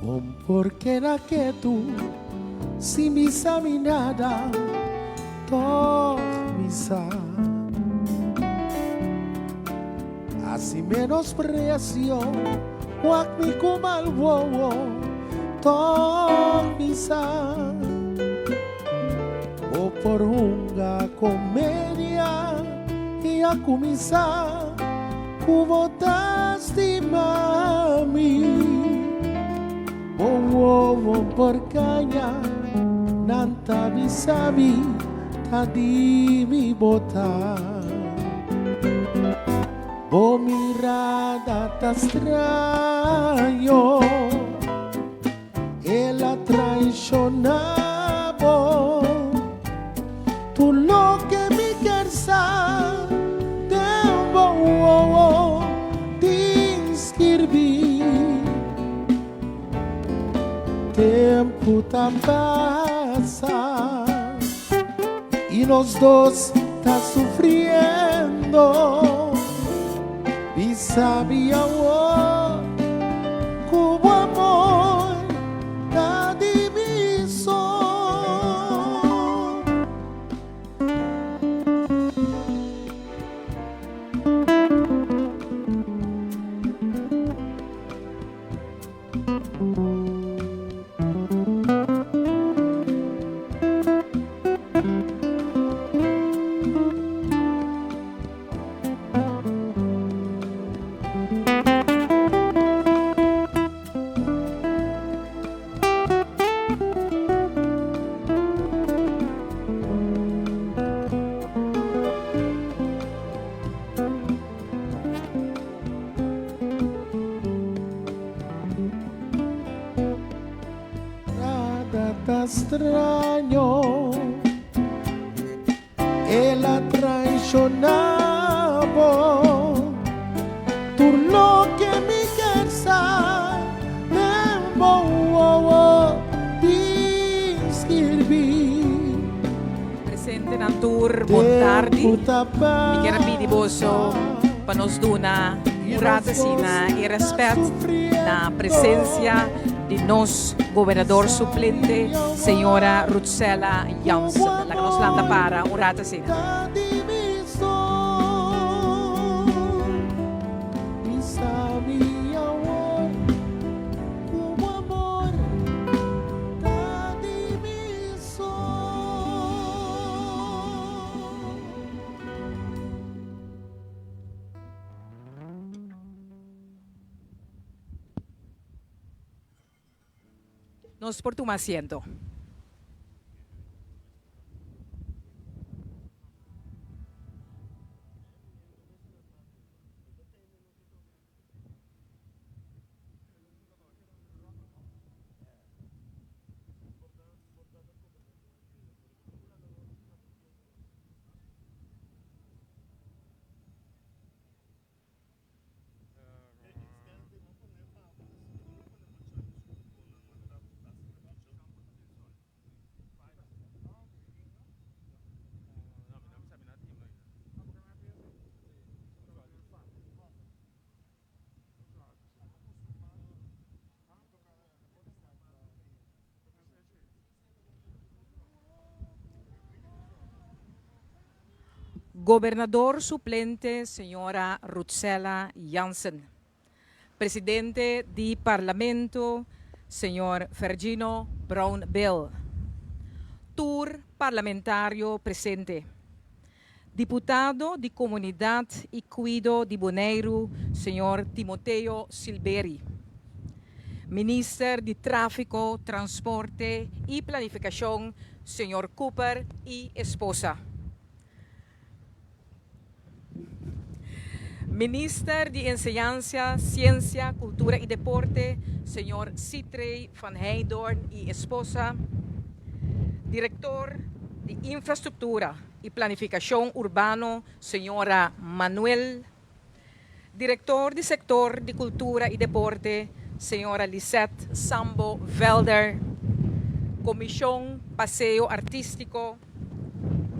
Bon por keda ketu sin bisa mi nada, tòg mi sa. Hasi menospresio, wak mi ku mal wowo, tòg mi sa. Bo por hunga komedia i a kuminsá ku bo ta stima mi. Bo wowo por kaña, nan ta bisa mi ta di mi bo ta. Bo mirada ta straño. El a traiciona bo. Tur loke mi kier sa den bo wowo tin skirbi. Tempu ta pasa y nos dos ta sufriendo. Bisa mi awor ku bo amor ta di mi so. Nada ta straño. El a traiciona bo. Tur loke mi kier sa den bo wowo tin skirbi. Presentenan tur bon tardi. Mi kier a pidi boso pa nos duna un rato asina e respet na presencia di nos gobernador suplente señora Ruthsella Jansen. Laga nos lanta para un rato asina. Nos por tuma asiento. Gobernador suplente señora Ruthsella Jansen, Presidente di Parlamento señor Fergino Brownbill, tur parlamentario presente, Diputado di Komunidat i Kuido di Boneiru señor Timoteo Silberi, Minister di Tráfiko, Transporte i Planifikashon señor Cooper i esposa, Minister di Enseñansa, Siensia, Kultura i Deporte señor Sithree van Heydoorn i esposa, Direktor di Infrastruktura i Planifikashon Urbano señora Manuel, Direktor di Sektor di Kultura i Deporte señora Lisette Sambo Velder, Komishon Paseo Artístiko,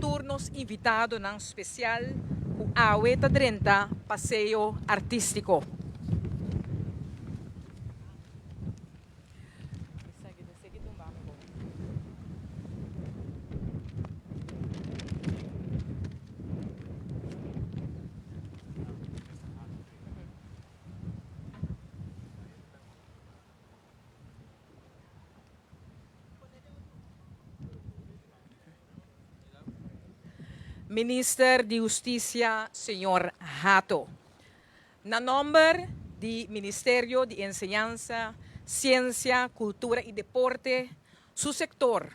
tur nos invitadonan spesial ku awe ta drenta Paseo Artístiko. Minister di Hustisia señor Hato. Na nòmber di Ministerio di Enseñansa, Siensia, Kultura i Deporte, su sektor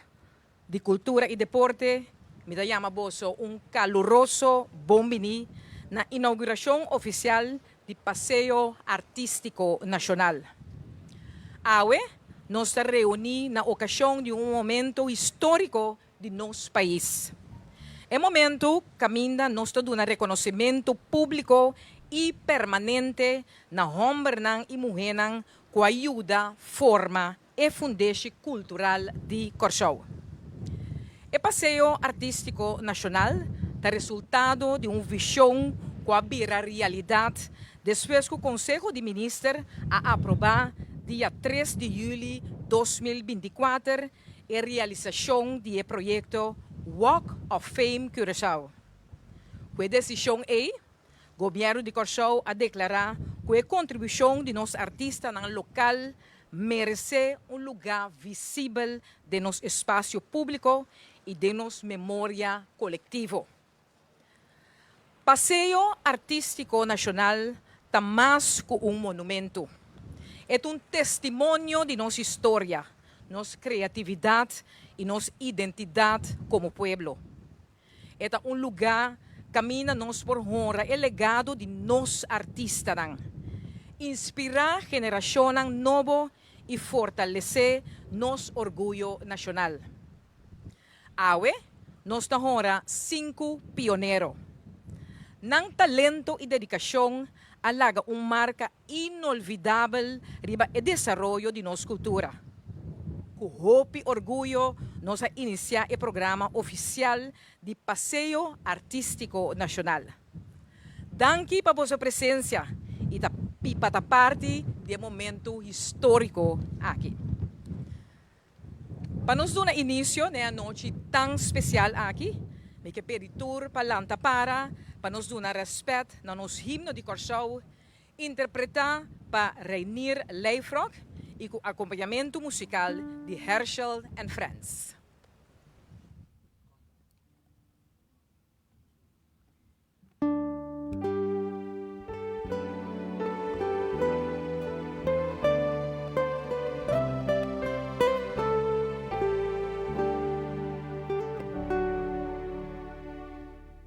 di Kultura i Deporte, mi ta yama boso un kaluroso bon biní na inougurashon ofisial di Paseo Artístiko Nashonal. Awe nos ta reuní na okashon di un momento históriko di nos pais. E momento kaminda nos ta duna rekonosementu públiko i permanente na hòmbernan i muhénan ku a yuda forma e fundeshi kultural di Kòrsou. E Paseo Artístiko Nashonal ta resultado di un vishon ku a bira realidat despues ku Konseho di Minister a aprobá dia tres di yüli 2024 e realisashon di e proyekto Walk of Fame Curaçao. Ku e desishon ei, Gobièrnu di Kòrsou a deklará ku e kontribushon di nos artistanan lokal meresé un lugá visibel den nos espasio públiko i den nos memoria kolektivo. Paseo Artístiko Nashonal ta mas ku un monumentu. E ta un testimonio di nos historia, nos kreatividat i nos identidat komo pueblo. E ta un lugá kaminda nos por honra e legado di nos artistanan, inspirá generashonnan nobo i fortalesé nos orguyo nashonal. Awe nos ta honra sinku pionero. Nan talento i dedikashon a laga un marka inolvidabel riba e desaroyo di nos kultura. Ku hopi orguyo nos a inisiá e programa ofisial di Paseo Artístiko Nashonal. Danki pa boso presensia i ta pa ta parti di e momentu históriko aki. Pa nos duna inisio na e anochi tan spesial aki, mi ke pedi tur pa lanta para pa nos duna rèspèt na nos himno di Kòrsou, interpretá pa Reinier Lijfrock i ku akompañamentu musikal di Herschel and Friends.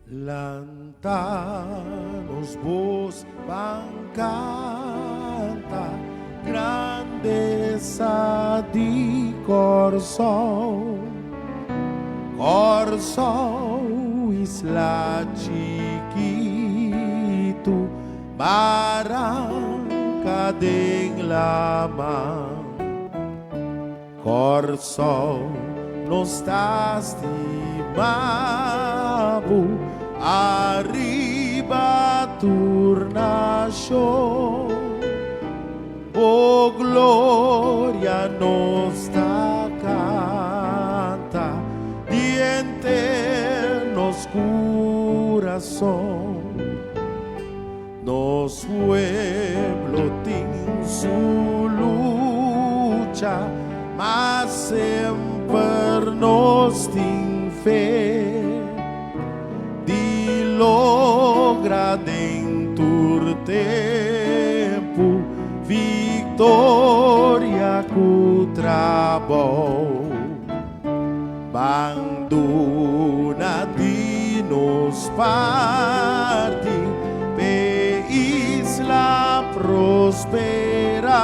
Lanta nos bos ban canta grandeza di Kòrsou. Kòrsou isla chikitu baranka den laman. Kòrsou nos ta stima bo ariba tur nashon. Bo gloria nos ta kanta di henter nos kurason. Nos pueblo tin su lucha, ma semper nos tin fe di logra den tur tempu victoria cu trabou. Ban duna di nos parti p'e isla prospera.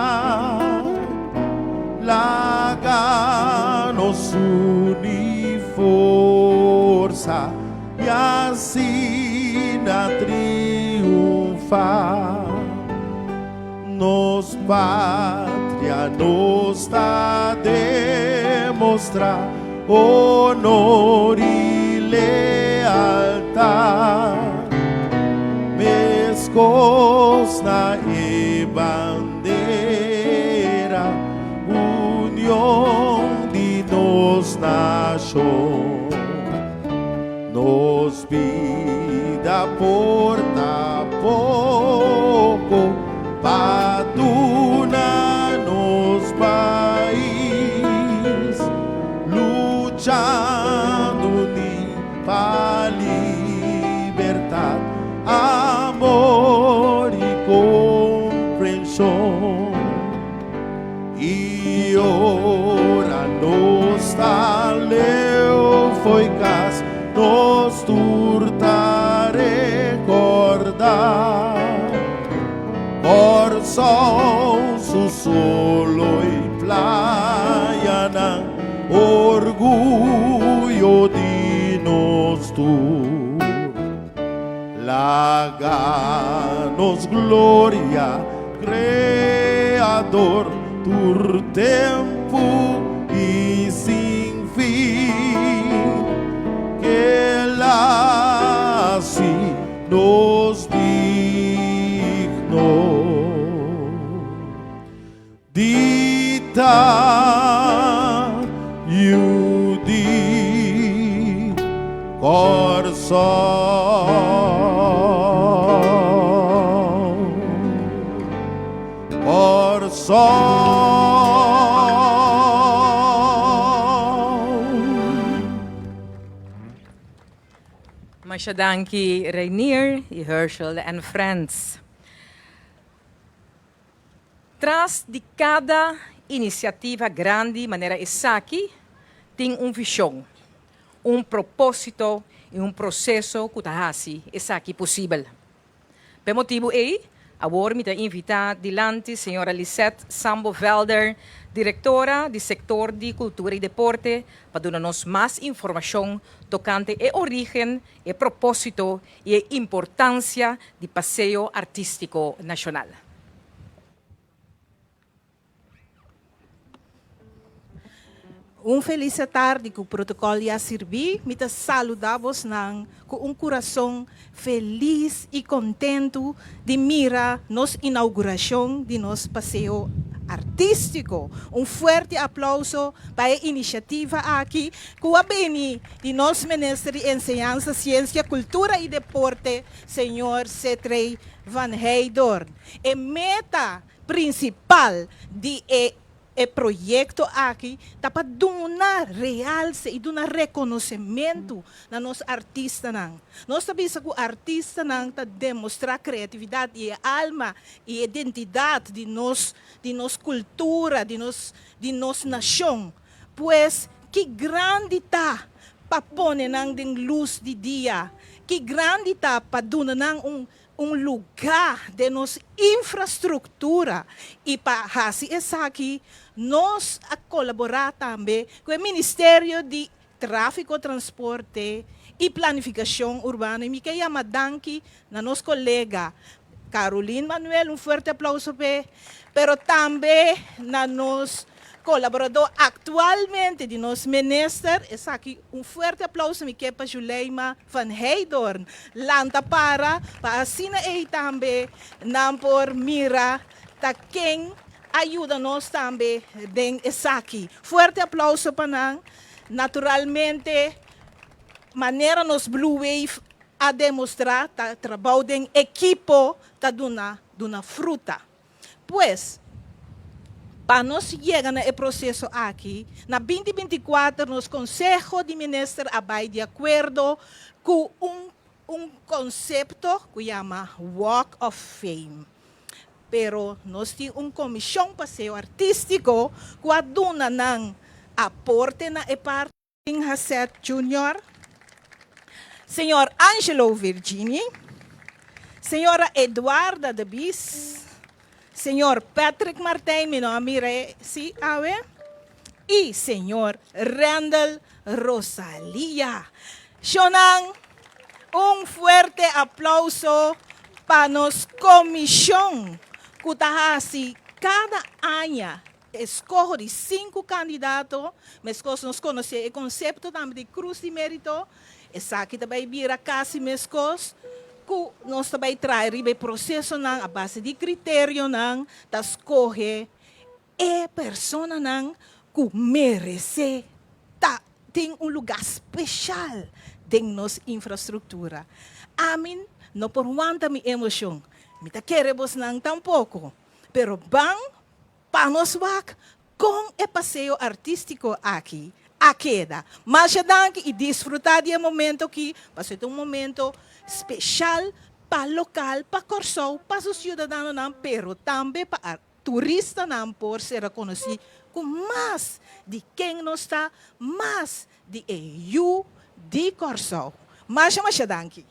Laga nos uni forsa i asina triunfa. Nos patria nos ta demostra honor i lealtad, meskos na e bandera, union di nos nashon. Nos bida por ta poko pa duna nos pais, luchando ni pa liber. Solo i playanan, orguyo di nos tur. Laga nos gloria Creador tur tempu i sin fin. Kel hasi nos digno di ta yu di Kòrsou. Kòrsou. Masha danki Reinier y Herschel and Friends. Tras di kada inisiativa grandi manera esaki tin un vishon, un propósito i un proseso ku ta hasi esaki posibel. P'e motibu ei, awor mi ta invitá dilanti señora Lisette Sambo Velder, direktora di sektor di Kultura i Deporte, pa duna nos mas informashon tokante e orígen, e propósito i e importansia di Paseo Artístiko Nashonal. Un felis tardi ku protokòl ya sirbí. Mi ta saludá bosnan ku un kurason felis i kontentu di mira nos inaugurashon di nos paseo artístiko. Un fuerte aplouso pa e inisiativa aki ku a bini di nos Minister di Enseñansa, Siensia, Kultura i Deporte, señor Cetrey van Heydoorn. E meta prinsipal di e e proyekto aki ta pa duna realse i duna rekonosementu na nos artistanan. Nos ta bisa ku artistanan ta demostrá kreatividat i e alma i identidat di nos di nos kultura, di nos di nos nashon. Pues, ki grandi ta pa pone nan den lus di dia! Ki grandi ta pa duna nan un un lugá den nos infrastruktura i pa hasi esaki nos a kolaborá tambe ku e Ministerio di Tráfiko, Transporte i Planifikashon Urbano i mi ke yama danki na nos kolega Caroline Manuel, un fuerte aplauso p'e, pero tambe na nos Kolaboradó aktualmente di nos minister, esaki un fuerte aplauso mi ke pa Juleima van Heydoorn lanta para pa asina ei tambe nan por mira ta ken a yuda nos tambe den esaki. Fuerte aplauso pa nan. Naturalmente manera nos Blue Wave a demostrá ta trabou den ekipo ta duna duna fruta. Pues, pa nos yega na e proseso aki, na 2024 nos Konseho di Minister a bai di akuerdo ku un un konsepto ku yama Walk of Fame. Pero nos tin un Komishon Paseo Artístiko ku a duna nan aporte na e parti. Hasset Junior, Señor Angelo Virgini, Señora Eduarda de Bies, Señor Patrick Martijn, mi no a mira e si awe, y Señor Randall Rosalia. Shonnan, un fuerte aplauso pa nos comision cu ta haci cada aña Eskoho di sinku kandidato, meskos nos konosé e konsepto tambe di Krus di Mérito, esaki ta bai bira kasi meskos ku nos ta bai trae riba e prosesonan a base di kriterionan ta skohe e personanan ku meresé ta tin un lugá speshal den nos infrastruktura. Ami no por wanta mi emoshon, mi ta kere bosnan tampoko, pero ban Pa nos wak kon e paseo artístiko aki a keda. Masha danki i disfrutá di e momento aki, pasobra ta un momento speshal pa lokal, pa Kòrsou, pa su siudadanonan, pero tambe pa turistanan por sera konosí ku mas di ken nos ta, mas di e yu di Kòrsou. Masha masha danki.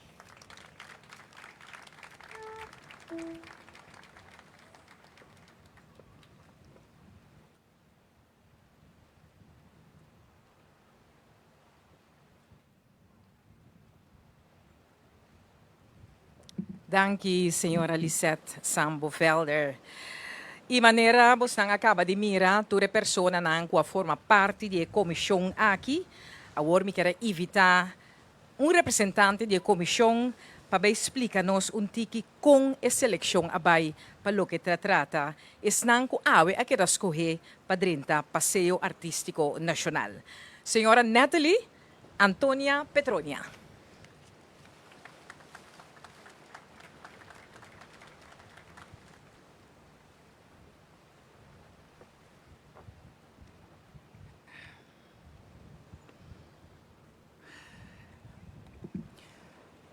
Danki señora Lisette Sambo Velder. Y manera bosnan a caba di mira tur e personanan cu a forma parti di e comision aki, awor mi kier a invita un representante di e comision pa bay splica nos un tiki con e seleccion a bay pa loke ta trata esnan cu awe a keda scoge pa drenta Paseo Artistico Nacional. Señora Natalie Antonia Petronia.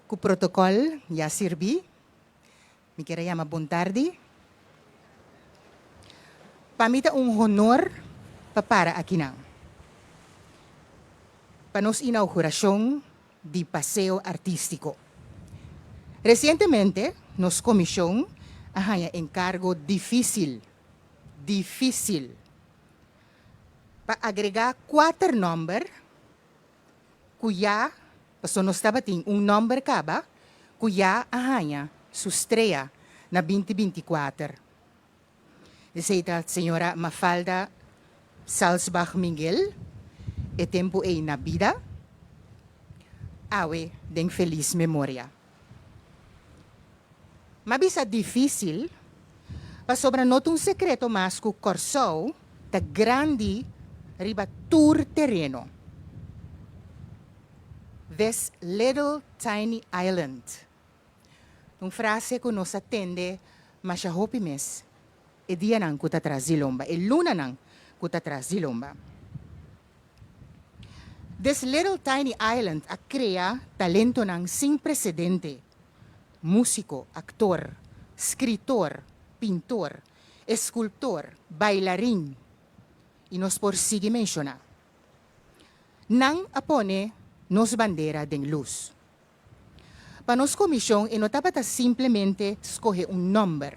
Ku protokòl ya sirbí, mi kier a yama bon tardi. Pa mi ta un honor pa para akinan pa nos inaugurashon di Paseo Artístiko. Resientemente nos komishon a haña enkargo difísil, difísil, pa agregá kuater nòmber ku ya, pasobra nos tabatin un nòmber kaba, ku ya a haña su strea na binti 24. Esei ta señora Mafalda Salsbach Miguel, e tempu ei na bida, awe den felis memoria. M'a bisa difísil pasobra no ta un sekreto mas ku Kòrsou ta grandi riba tur tereno. This little tiny island. Un frase ku nos a tende masha hopi mes e dianan ku ta tras di lomba, e lunanan ku ta tras di lomba. This little tiny island a krea talentonan sin presedente, músiko, aktor, skritor, pintor, eskulptor, bailarin, i nos por sigui menshoná. Nan a pone nos bandera den lus. Pa nos komishon e no tabata simplemente skohe un nòmber,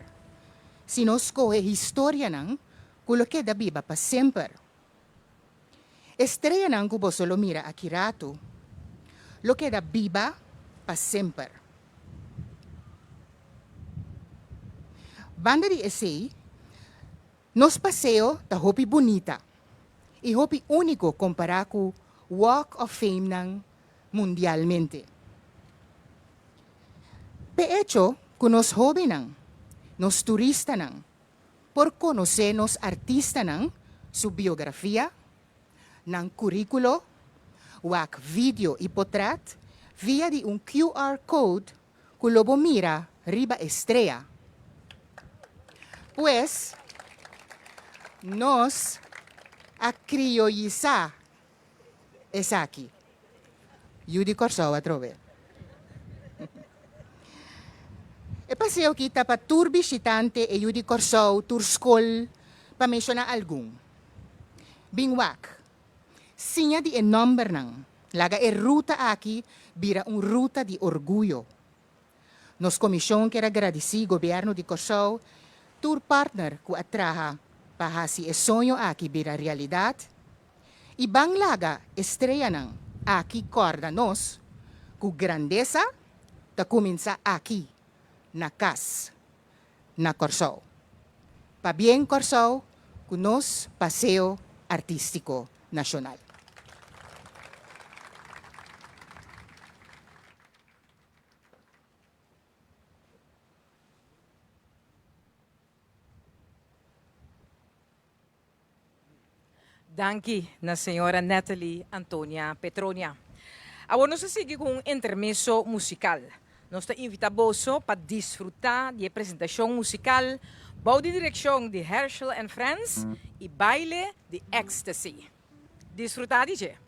sino skohe historianan ku lo keda biba pa semper. E streanan ku boso lo mira aki ratu lo keda biba pa semper. Banda di esei, nos paseo ta hopi bunita i hopi úniko kompará ku Walk of Fame-nan mundialmente. P'e echo ku nos hóbennan, nos turistanan, por konosé nos artistanan su biografia, nan kuríkulo, wak video i potret via di un QR code ku lo bo mira riba e strea. Pues, nos a krioyisá esaki. Yu di Kòrsou atrobe. E paseo aki ta pa tur bishitante e yu di Kòrsou, tur skol, pa menshoná algun. Bin wak. Siña di e nòmbernan. Laga e ruta aki bira un ruta di orguyo. Nos komishon kier a gradisí Gobièrnu di Kòrsou, tur partner ku a traha pa hasi e soño aki bira realidat i ban laga e streanan aki kòrda nos ku grandesa ta kuminsá aki na kas na Kòrsou. Pabien Kòrsou ku nos Paseo Artístiko Nashonal. Danki na señora Natalie Antonia Petronia. Awor nos ta sigui ku un intermeso musikal. Nos ta invita boso pa disfruta di e presentashon musikal bou di direkshon di Herschel and Friends i baile di Ecstasy. Disfruta di dje!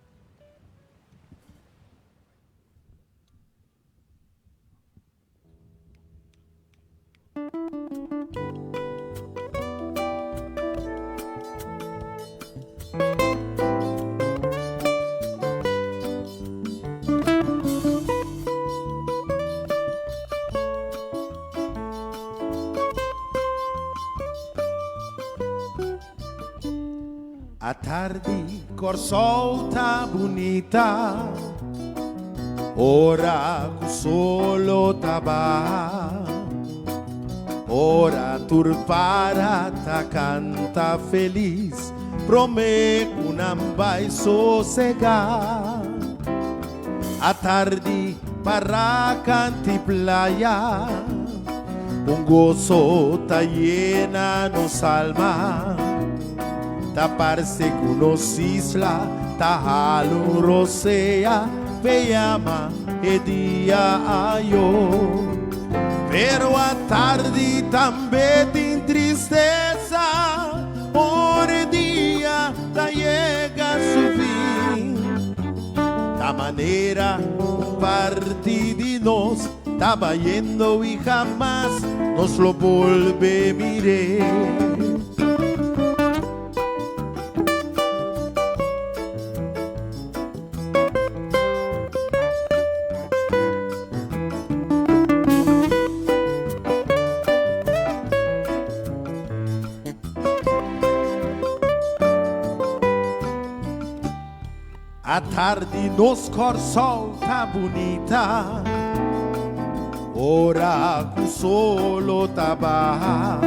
Atardi Kòrsou ta bunita ora ku solo ta baha. Ora tur para ta canta feliz prome cu nan bai sosega. Atardi para canti playa un gozo ta yena nos alma. Ta parce cu nos isla ta hala un rosea pe yama e dia ayo. Pero atardi tambe tin tristesa ora e dia ta yega su fin. Ta manera un parti di nos ta bayendo y hamas nos lo bolbe mir'é. Atardi nos Kòrsou ta bunita ora ku solo ta baha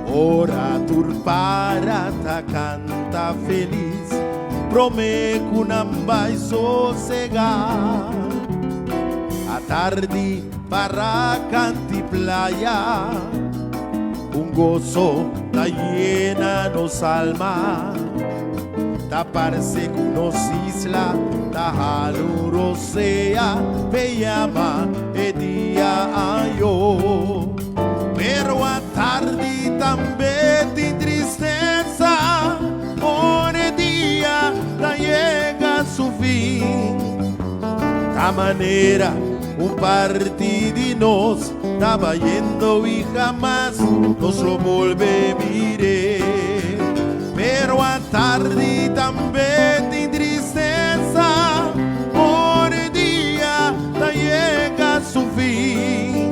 ora tur para ta kanta felis prome ku nan bai sosega atardi para kanti playa un goso ta yena nos alma. Ta parse ku nos isla ta hala un rosea p'e yama e dia ayo. Pero atardi tambe tin tristesa ora e dia ta yega su fin. Ta manera un parti di nos ta bayendo i hamas nos lo bolbe mir'é. Pero atardi tambe tin tristesa ora e dia ta yega su fin.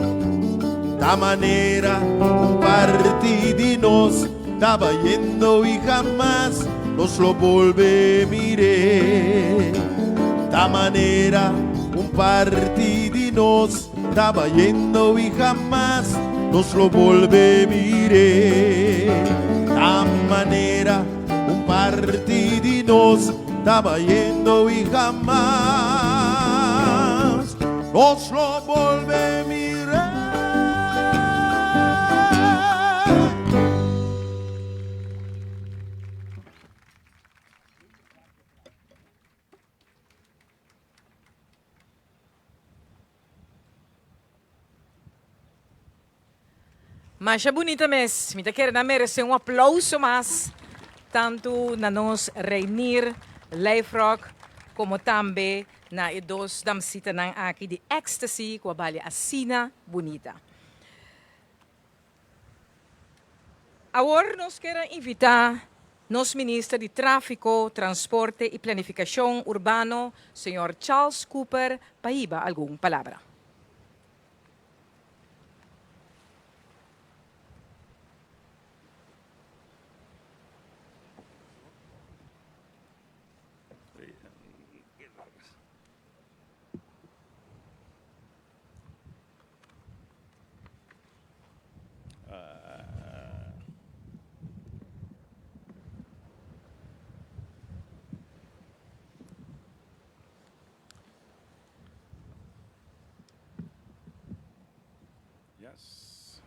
Ta manera un parti di nos ta bayendo i hamas nos lo bolbe mir'é. Ta manera un parti di nos ta bayendo i hamas nos lo bolbe mir'é. Ta manera un parti di nos ta bayendo i hamas nos lo bolbe mir'é. Masha bunita mes. Mi ta kere nan merece un aplauso mas tanto na nos Reinier Lijfrock como tambe na e dos damsitanan aki di Ecstasy cu a balia asina bunita. Awor nos kier a invita nos Minister di Trafico, Transporte y Planificacion Urbano, señor Charles Cooper, pa hiba algun palabra. Yes.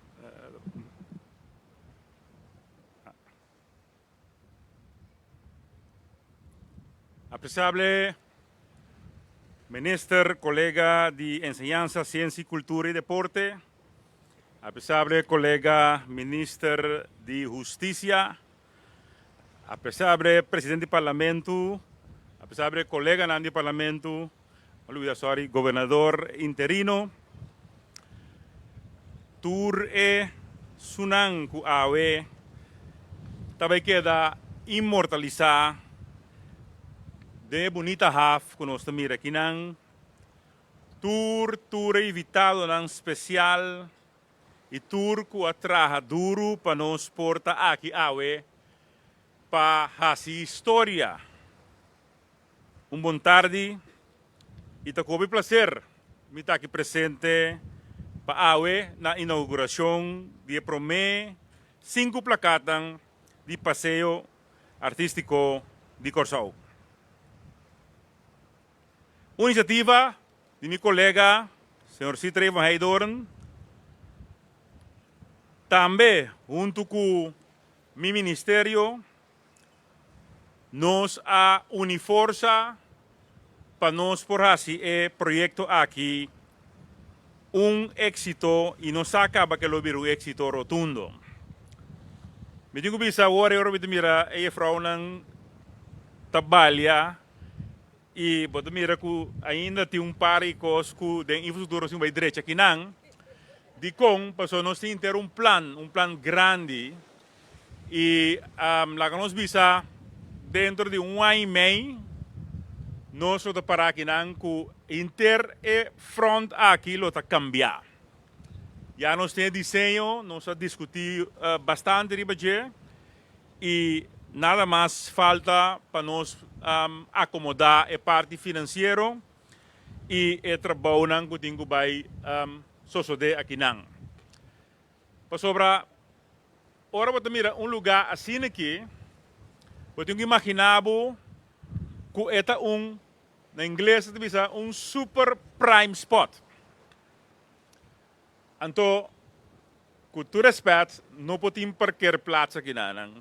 Apreciable Minister, colega di Enseñansa, Ciencia y Cultura y Deporte, apreciable colega Minister di Husticia, apreciable Presidente di Parlamento, apreciable coleganan di Parlamento, mi a lubida sorry, Gobernador interino, tur e sunan cu awe ta bay keda inmortalisa den e bunita haf cu nos ta mira akinan, tur tur e invitadonan special y tur cu a traha duru pa nos por ta aki awe pa haci historia. Un bon tardi y ta cu hopi placer mi ta aki presente Pa awe na inauguracion di e prome sinku plakatnan di Paseo Artístiko di Kòrsou. Un inisiativa di mi kolega señor Citrey van Heydoorn, tambe huntu ku mi ministerio nos a uni forsa pa nos por hasi e proyekto aki un éksito i nos sa kaba ke lo bira un éksito rotundo. Mi tin ku bisa awor e ora mi ta mira e jefrounan ta balia i bo ta mira ku ainda tin un par di kos ku den infrastruktura nos tin ku bai drecha kinan. Dikon? Pasobra nos tin henter un plan, un plan grandi I laga nos bisa dentro di un aña i mei nos lo ta para akinan ku henter e front aki lo ta kambiá. Ya nos tin e diseño, nos a diskutí bastante riba dje i nada mas falta pa nos akomodá e parti finansiero i e trabounan ku tin ku bai sosodé akinan. Pasobra ora bo ta mira un lugá asina aki, bo tin ku imaginá bo ku e ta un, na ingles ta bisa, un super prime spot. Anto, ku tur rèspèt, no por tin parkeerplaats akinan.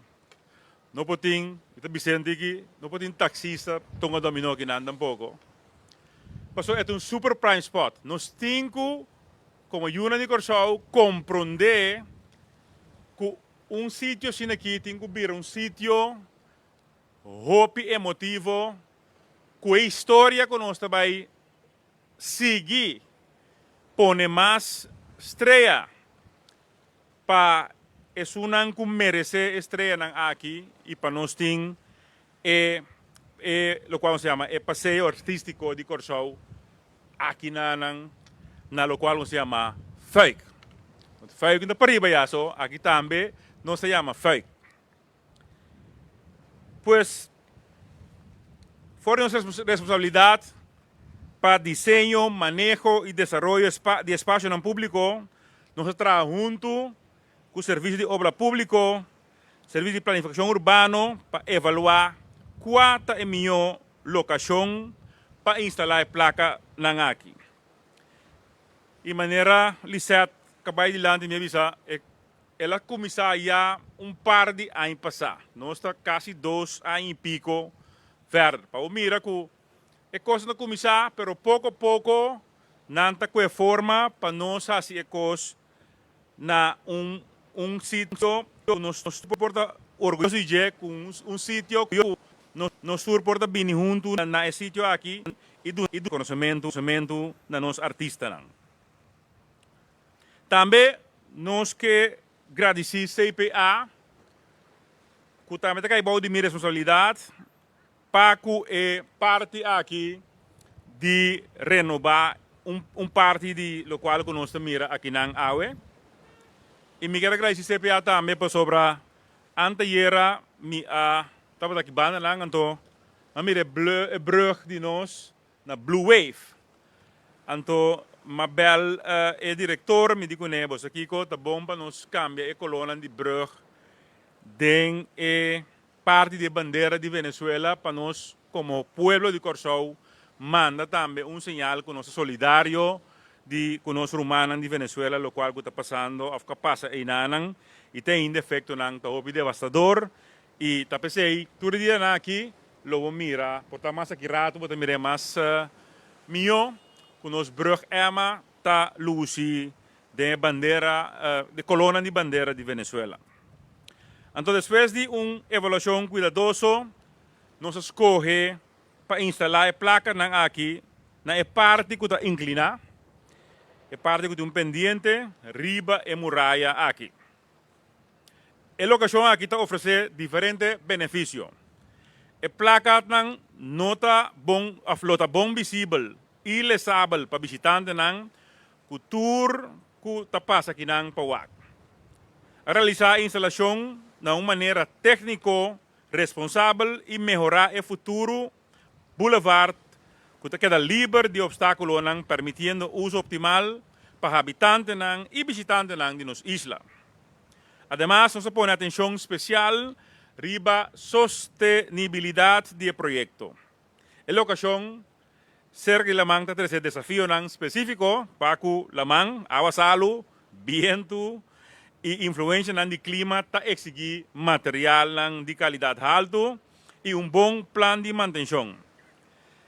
No por tin, mi ta bisa hende aki, no por tin taksista tonga dominó akinan tampoko. Pasobra e ta un super prime spot. Nos tin ku Komo yunan di Kòrsou komprondé ku un sitio asina aki tin ku bira un sitio hopi emotivo ku e historia ku nos ta bai sigui pone mas strea pa esunnan ku meresé e streanan aki i pa nos tin e e lokual nos ta yama e paseo artístiko di Kòrsou aki na nan na lokual nos ta yama Fuik. Fuik no ta pariba ya so, aki tambe nos ta yama Fuik. Pues, for di nos responsabilidat pa diseño, maneho i desaroyo di espasionan públiko, nos ta traha huntu ku Servisio di Obra Públiko, Servisio di Planifikashon Urbano pa evaluá kua ta e mihó lokashon pa instalá e plakanan aki. I manera Lisette ka bai dilanti mi a bisa, el a kuminsá ya un par di aña pasá. Nos ta kasi dos aña i piko verder. Pa bo mira ku e kosnan ta kuminsá, pero poko poko nan ta kue forma pa nos hasi e kos na un un sitio ku nos tur por ta orguyoso di dje, ku un sitio ku nos tur por ta bini huntu na e sitio aki i duna rekonosementu na nos artistanan. Tambe nos ke gradisí CPA ku tambe ta kai bou di mi responsabilidat Pa ku e parti aki di renobá un parti di lokual ku nos ta mira akinan awe. I mi kier a gradisí CPA tambe pasobra antayera mi a tabata aki banda nan anto mi a mira e brug di nos na Blue Wave. Anto m'a bèl e direktor mi di kuné bo sa kiko ta bon pa nos kambia e kolónan di brug den e Parti di e bandera di Venezuela pa nos komo pueblo di Kòrsou manda tambe un señal ku nos ta solidario di ku nos rumannan di Venezuela lokual ku ta pasando òf ku a pasa einanan i te ainda efektonan ta hopi devastador i ta p'esei tur e dianan aki lo bo mira por ta mas aki ratu bo ta mira e mas mihó ku nos brug Emma ta lusi den e bandera di kolónan di bandera di Venezuela. Anto despues di un evaluashon kuidadoso nos a skohe pa instalá e plakanan aki na e parti ku ta inkliná, e parti ku tin un pendiente riba e muraya aki. E lokashon aki ta ofresé diferente benefisio. E plakatnan no ta bon òf lo ta bon visibel i lesabel pa bishitantenan ku tur ku ta pasa kinan pa wak. A realisá e instalashon na un manera tékniko responsabel i mehorá e futuro boulevard ku ta keda liber di opstákulonan permitiendo uso optimal. pa habitantenan i bishitantenan di nos isla. Ademas nos a pone atenshon spesial riba sostenibilidat di e proyekto. E lokashon serka di laman ta trese desafionan spesífiko pa ku laman, awa salu, bientu i influenshanan di klima ta eksigí materialnan di kalidat haltu i un bon plan di mantenshon.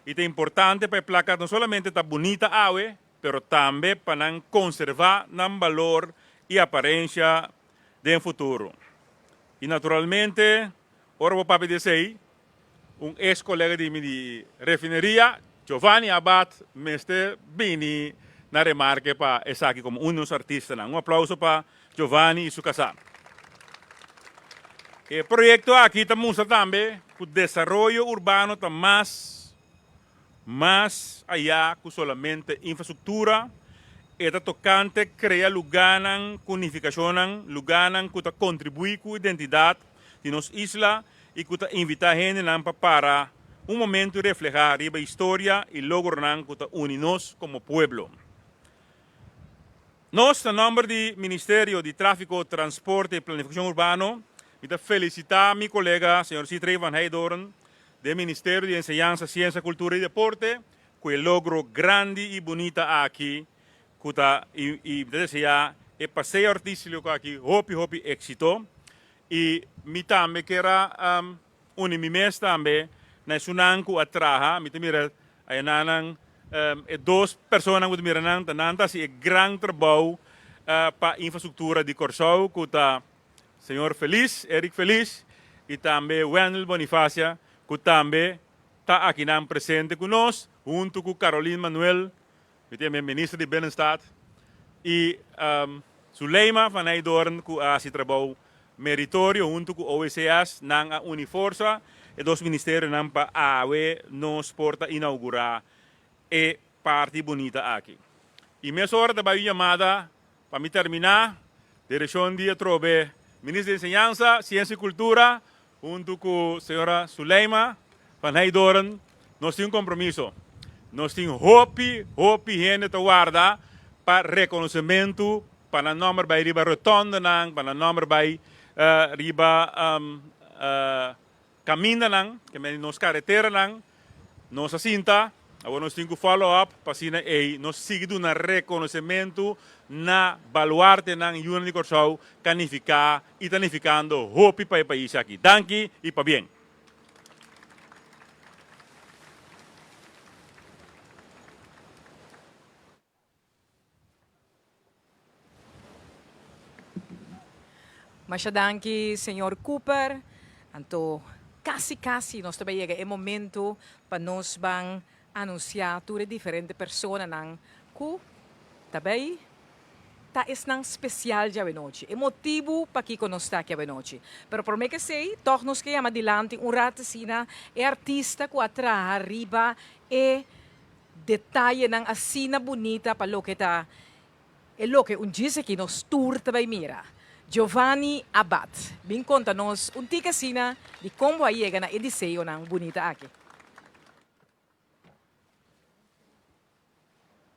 I ta importante pa e plaka no solamente ta bunita awe, pero tambe pa nan konservá nan balor i aparensha den futuro. I naturalmente, ora bo papia di esei, un ex kolega di mi di refineria, Giovanni Abad, mester bini na remarke pa esaki komo un di nos artistanan. Un aplauso pa Giovanni i su kasá. E proyekto aki ta mustra tambe ku desaroyo urbano ta mas mas ayá ku solamente infrastruktura, e ta tokante krea lugánan ku nifikashonnan, lugánan ku ta kontribuí ku identidat di nos isla i ku ta invitá hendenan pa para un momentu i reflehá riba historia i logronan ku ta uni nos komo pueblo. Nos, na nòmber di Ministerio di Tráfiko, Transporte i Planifikashon Urbano, mi ta felisitá mi kolega señor Sithree van Heydoorn den Ministerio di Enseñansa, Siensia, Kultura i Deporte ku e logro grandi i bunita aki ku ta i mi ta deseá e paseo artístico aki hopi hopi éksito i mi tambe kier a uni mi mes tambe na esunnan ku a traha mi ta mira Ayanan e dos personanan ku ta mira nan ta nan ta hasi e gran trabou pa infrastruktura di Kòrsou ku ta señor Feliz, Eric Feliz i tambe Wendel Bonifacia ku tambe ta akinan presente ku nos huntu ku Caroline Manuel, mi ta yama e minister di Binnenstad i Zuleima van Heydoorn ku a hasi trabou meritorio huntu ku OECS nan a uni forsa e dos ministerionan pa awe nos por ta inaugurá e parti bunita aki. I mesora ta bai un yamada pa mi terminá direkshon di atrobe Minister di Enseñansa, Siensia i Kultura huntu ku señora Zuleima van Heydoorn nos tin un kompromiso. Nos tin hopi hopi hende ta warda pa rekonosementu Pa nan nòmber bai riba rotondanan, pa nan nòmber bai riba kamindanan, ke men nos kareteranan. Nos a sinta, awor nos tin ku follow up pa asina ei nos sigui duna rekonosementu na baluartenan yunan di Kòrsou ka nifiká i ta nifikando hopi pa e pais aki. Danki i pabien. Masha danki señor Cooper. Anto casi casi nos ta bay yega e momento pa nos ban anuncia tur e diferente personanan cu ta bay ta esnan special djawe-nochi. E motibu pakico nos ta aki awe-nochi. Pero prome cu esey tog nos ke yama dilanti un rato asina e artista cu a traha riba e Detayenan asina bunita pa loke ta e loke un djis aki nos tur ta bai mira. Giovanni Abad bin konta nos un tiki asina di kon bo a yega na e diseñonan bunita aki.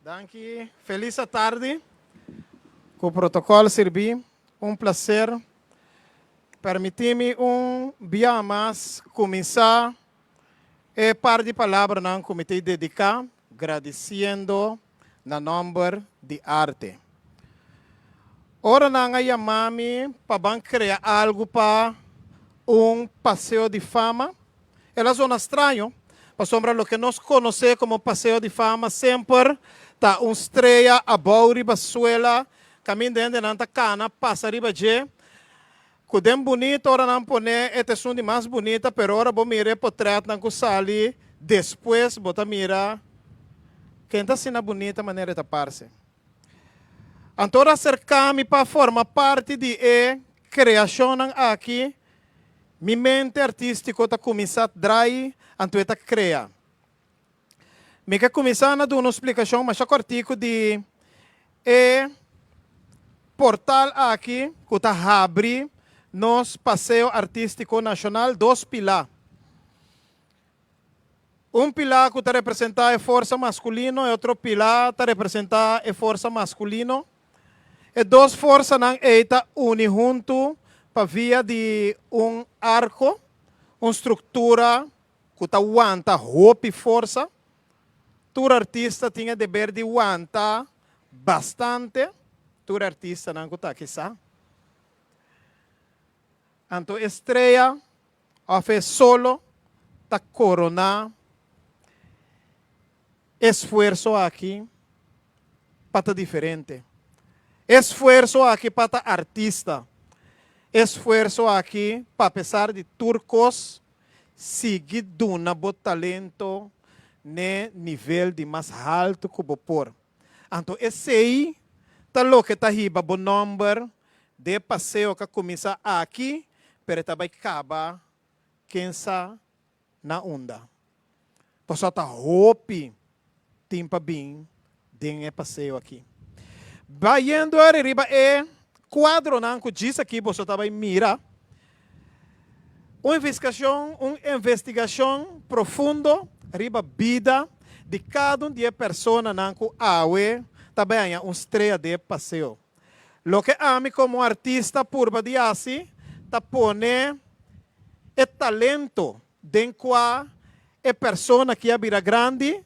Danki. Felis atardi. Ku protokòl sirbí. Un plaser. Permití mi un bia mas kuminsá E par di palabranan ku mi ta dediká gradisiendo na nòmber di arte. Ora nan a yama mi pa ban krea algu pa un paseo di fama, el a zona straño, pasobra loke nos konosé komo paseo di fama semper ta un strea abou riba suela kaminda hendenan ta kana pasa riba dje. Ku den bunita ora nan pone e ta esun di mas bunita pero ora bo mira e potretnan ku sali despues bo ta mira ken ta asina bunita manera e ta parse. Anto ora aserka mi pa forma parti di e kreashonnan aki mi mente artistiko ta kuminsá drai anto e ta krea. Mi ke kuminsá na duna un splikashon masha kòrtiku di e portal aki ku ta habri nos Paseo Artístiko Nashonal Dos Pilá. Un pilá ku ta representá e forsa maskulino, e otro pilá ta representá e forsa maskulino. E dos forsanan ei ta uni huntu pa via di un arko, un struktura ku ta wanta hopi forsa. Tur artista tin e deber di wanta bastante, tur e artistanan ku ta aki sa. Anto e strea òf e solo ta koroná e esfuerso aki pa ta diferente. E esfuerso aki pa ta artista. E esfuerso aki pa apesar di tur kos sigui duna bo talento n'e nivel di mas haltu ku bo por. Anto esei ta loke ta hiba bo nòmber den e paseo ku a kuminsá aki pero e ta bai kaba ken sa na unda. Pasobra ta hopi tin pa bin den e paseo aki. Bayendo ari riba e kuadronan ku djis aki boso ta bai mira, un investigashon, un investigashon profundo riba bida di kada un di e personanan ku awe ta bai haña un strea den e paseo. Loke ami komo artista purba di hasi ta pone e talento den kua e persona ki a bira grandi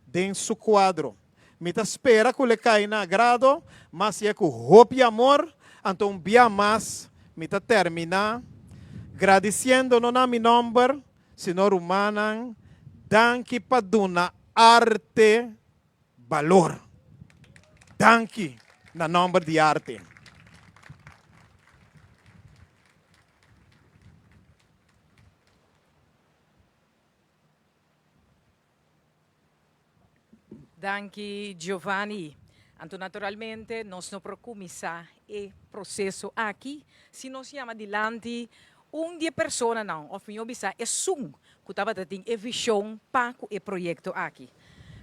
den su kuadro. Mi ta spera ku l'e kai na agrado, mas si e ku hopi amor, anto un bia mas mi ta terminá gradisiendo no na mi nòmber, sino rumannan, danki pa duna arte balor. Danki na nòmber di arte. Danki Giovanni. Anto naturalmente nos no por cuminsa e proceso aki si nos yama dilanti un di e personanan of miho bisa esun cu tabata tin e vision pa cu e proyecto aki.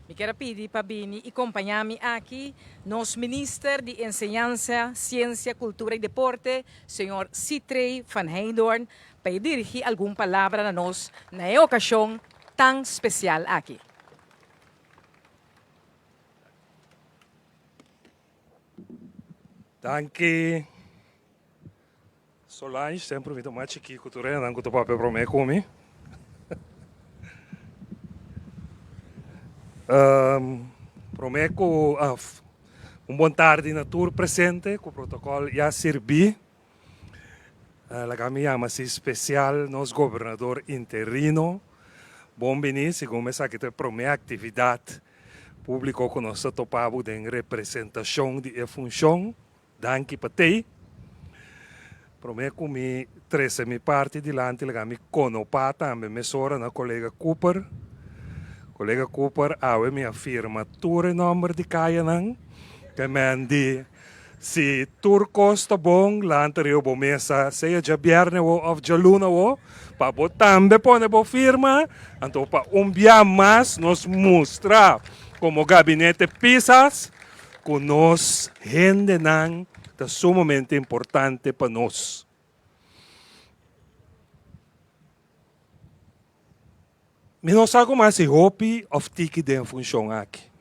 Mi kier a pidi pa bini y compaña mi aki nos Minister di Enseñansa, Ciencia, Cultura y Deporte, señor Sithree van Heydoorn, pa e dirigi algun palabra na nos na e ocasion tan special aki. Danki Solange, semper mi ta mas chikí ku tur hendenan ku ta papia promé ku mi. Promé ku un bon tardi na tur presente ku protokòl ya sirbí. Laga mi yama si spesial nos gobernador interino. Bon bini, segun esaki ta e promé aktividat públiko ku nos ta topa bo den representashon di e funshon. Danki pa tei. Promé ku mi trese mi parti dilanti laga mi konopá tambe mesora na kolega Cooper. Kolega Cooper, awe mi a firma tur e nòmber di kayanan. Ke men di Si tur kos ta bon, lanta riba bo mesa, sea djabièrnè wo òf djaluna wo, pa bo tambe pone bo firma, anto pa un bia mas nos mustra komo Gabinete Pisas ku nos hendenan ta sumamente importante pa nos. Mi no sa ku mas si hopi òf tiki den funshon aki.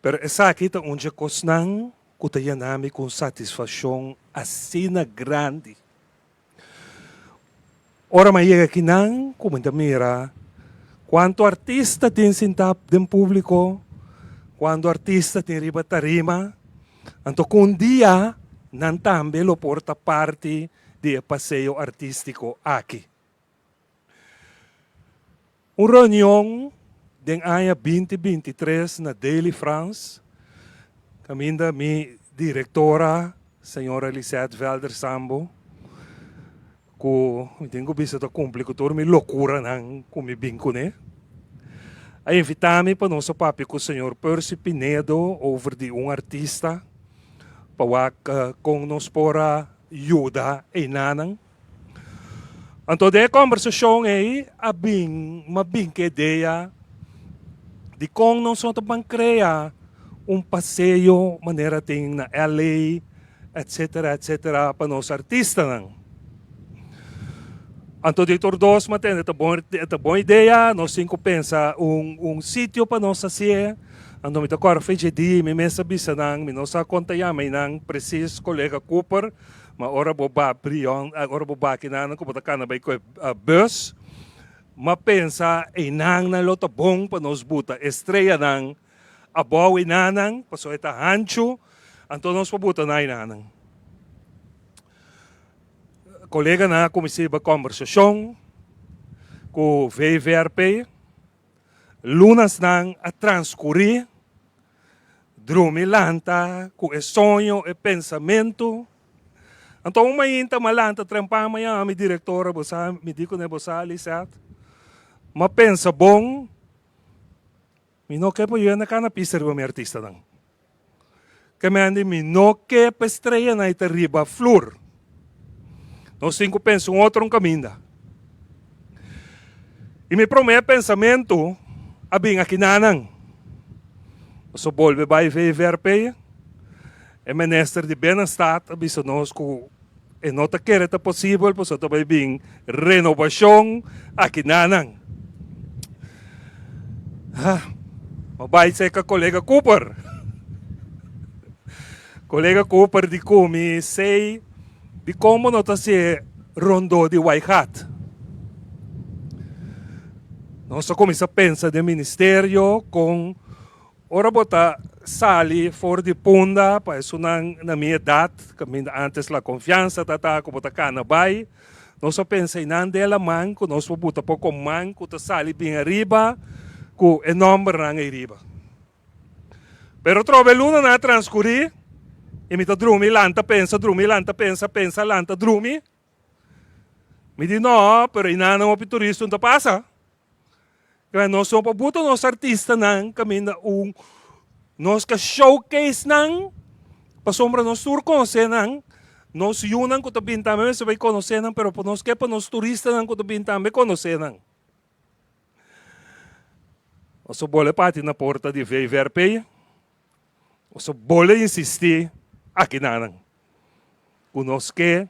Pero esaki ta un dje kosnan ku ta yena mi ku un satisfakshon asina grandi. Ora mi a yega akinan ku mi ta mira kuantu artista tin sintá den públiko, kuantu artista tin riba tarima, anto ku un dia nan tambe lo por ta parti di e paseo artístiko aki. Un reunion den aña binti 23 na Daily France, kaminda mi direktora, señora Lisette Velder Sambo, ku mi tin ku bisa ta kumpli ku tur mi lokuranan ku mi bin kuné, a invitá mi pa nos a papia ku señor Percy Pinedo over di un artista pa wak kon nos por a yuda einanan. Anto den e kòmbersashon ei a bin m'a bin ku e idea dikon nos no ta ban krea un paseo manera tin na LA etcetera etcetera pa nos artistanan. Anto di tur dos m'a tende ta bon ta bon idea, nos tin ku pensa un un sitio pa nos hasié. Anto mi ta kòrda fecha e dia i mi mes a bisa nan, mi no sa kon ta yama einan presis kolega Cooper, ma ora bo ba Brion, ora bo ba kinan ku bo ta kana bai ku e bus, m'a pensa einan nan lo ta bon pa nos buta e streanan abou einanan, pasobra e ta hanchu, anto nos por buta nan einanan. Koleganan a kuminsá hiba kòmbersashon ku VVRP. Lunasnan a transkurí, drumi lanta ku e soño, e pensamentu. Anto un mainta m'a lanta trempan m'a yama mi direktora, bo sa, mi di kuné, bo sa Lisette, m'a pensa bon, Mi no ke pa yenda kana pista riba mi artistanan. Ke mende mi no ke pa estreyanan e ta riba flur. Nos tin ku pensa un otro un kaminda. I mi promé pensamentu a bin akinanan. Nos a bolbe bai VVRP. E minister di Binnenstad a bisa nos ku e no ta kere ta posibel pasobra ta bai bin renobashon akinanan. Ha, ma bai seka kolega Cooper. Kolega Cooper di ku mi sei dikon bo no ta hasié rondó di Waaigat. Nos a kuminsá pensa den ministerio kon Ora bo ta sali for di Punda pa esunnan na mi edat, kaminda antes La Confianza ta ta ku bo ta kana bai, nos a pensa einan den laman ku nos por buta poko man ku ta sali bin ariba ku e nòmbernan ei riba. Pero trobe lunanan a transkurí i mi ta drumi lanta pensa, drumi lanta pensa, pensa lanta drumi. Mi di no, pero einan nan hopi turista no ta pasa. Kaya nos no por buta nos artistanan kaminda un nos ka showcase nan pasobra nos tur konosé nan, nos yunan ku ta bin tambe mester bai konosé nan pero nos ke pa nos turistanan ku ta bin tambe konosé nan. Nos a bole parti na porta di VVRP, nos a bole insistí aki nan ku nos ke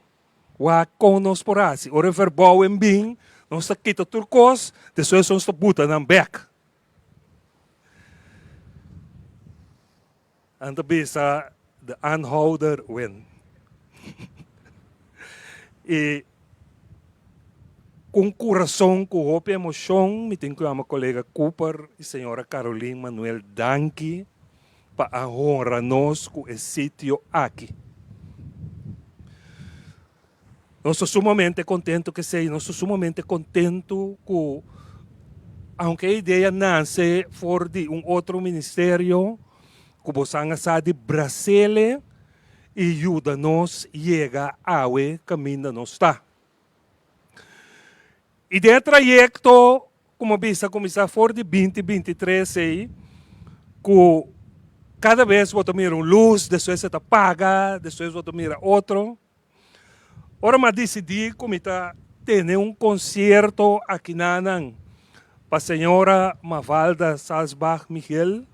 Wak kon nos por hasi. Ora e verbouwing bin, nos ta kita tur kos, despues nos ta buta nan bek. Nan ta bisa de aanhouder win. I ku un kurason ku hopi emoshon mi tin ku yama kolega Cooper i señora Caroline Manuel danki. pa a honra nos ku e sitio aki. Nos ta sumamente kontentu ku esei, nos ta sumamente kontentu ku aunke e idea nase for di un otro ministerio, ku bosan a sa di brasele i yuda nos yega awe kaminda nos ta. I den e trayekto ku mi a bisa kuminsá for di binti 23 ei, ku kada bes bo ta mira un lus, despues e ta paga, despues bo ta mira otro. Ora mi a disidí ku mi ta tene un konsierto akinanan pa señora Mavalda Salsbach Miguel,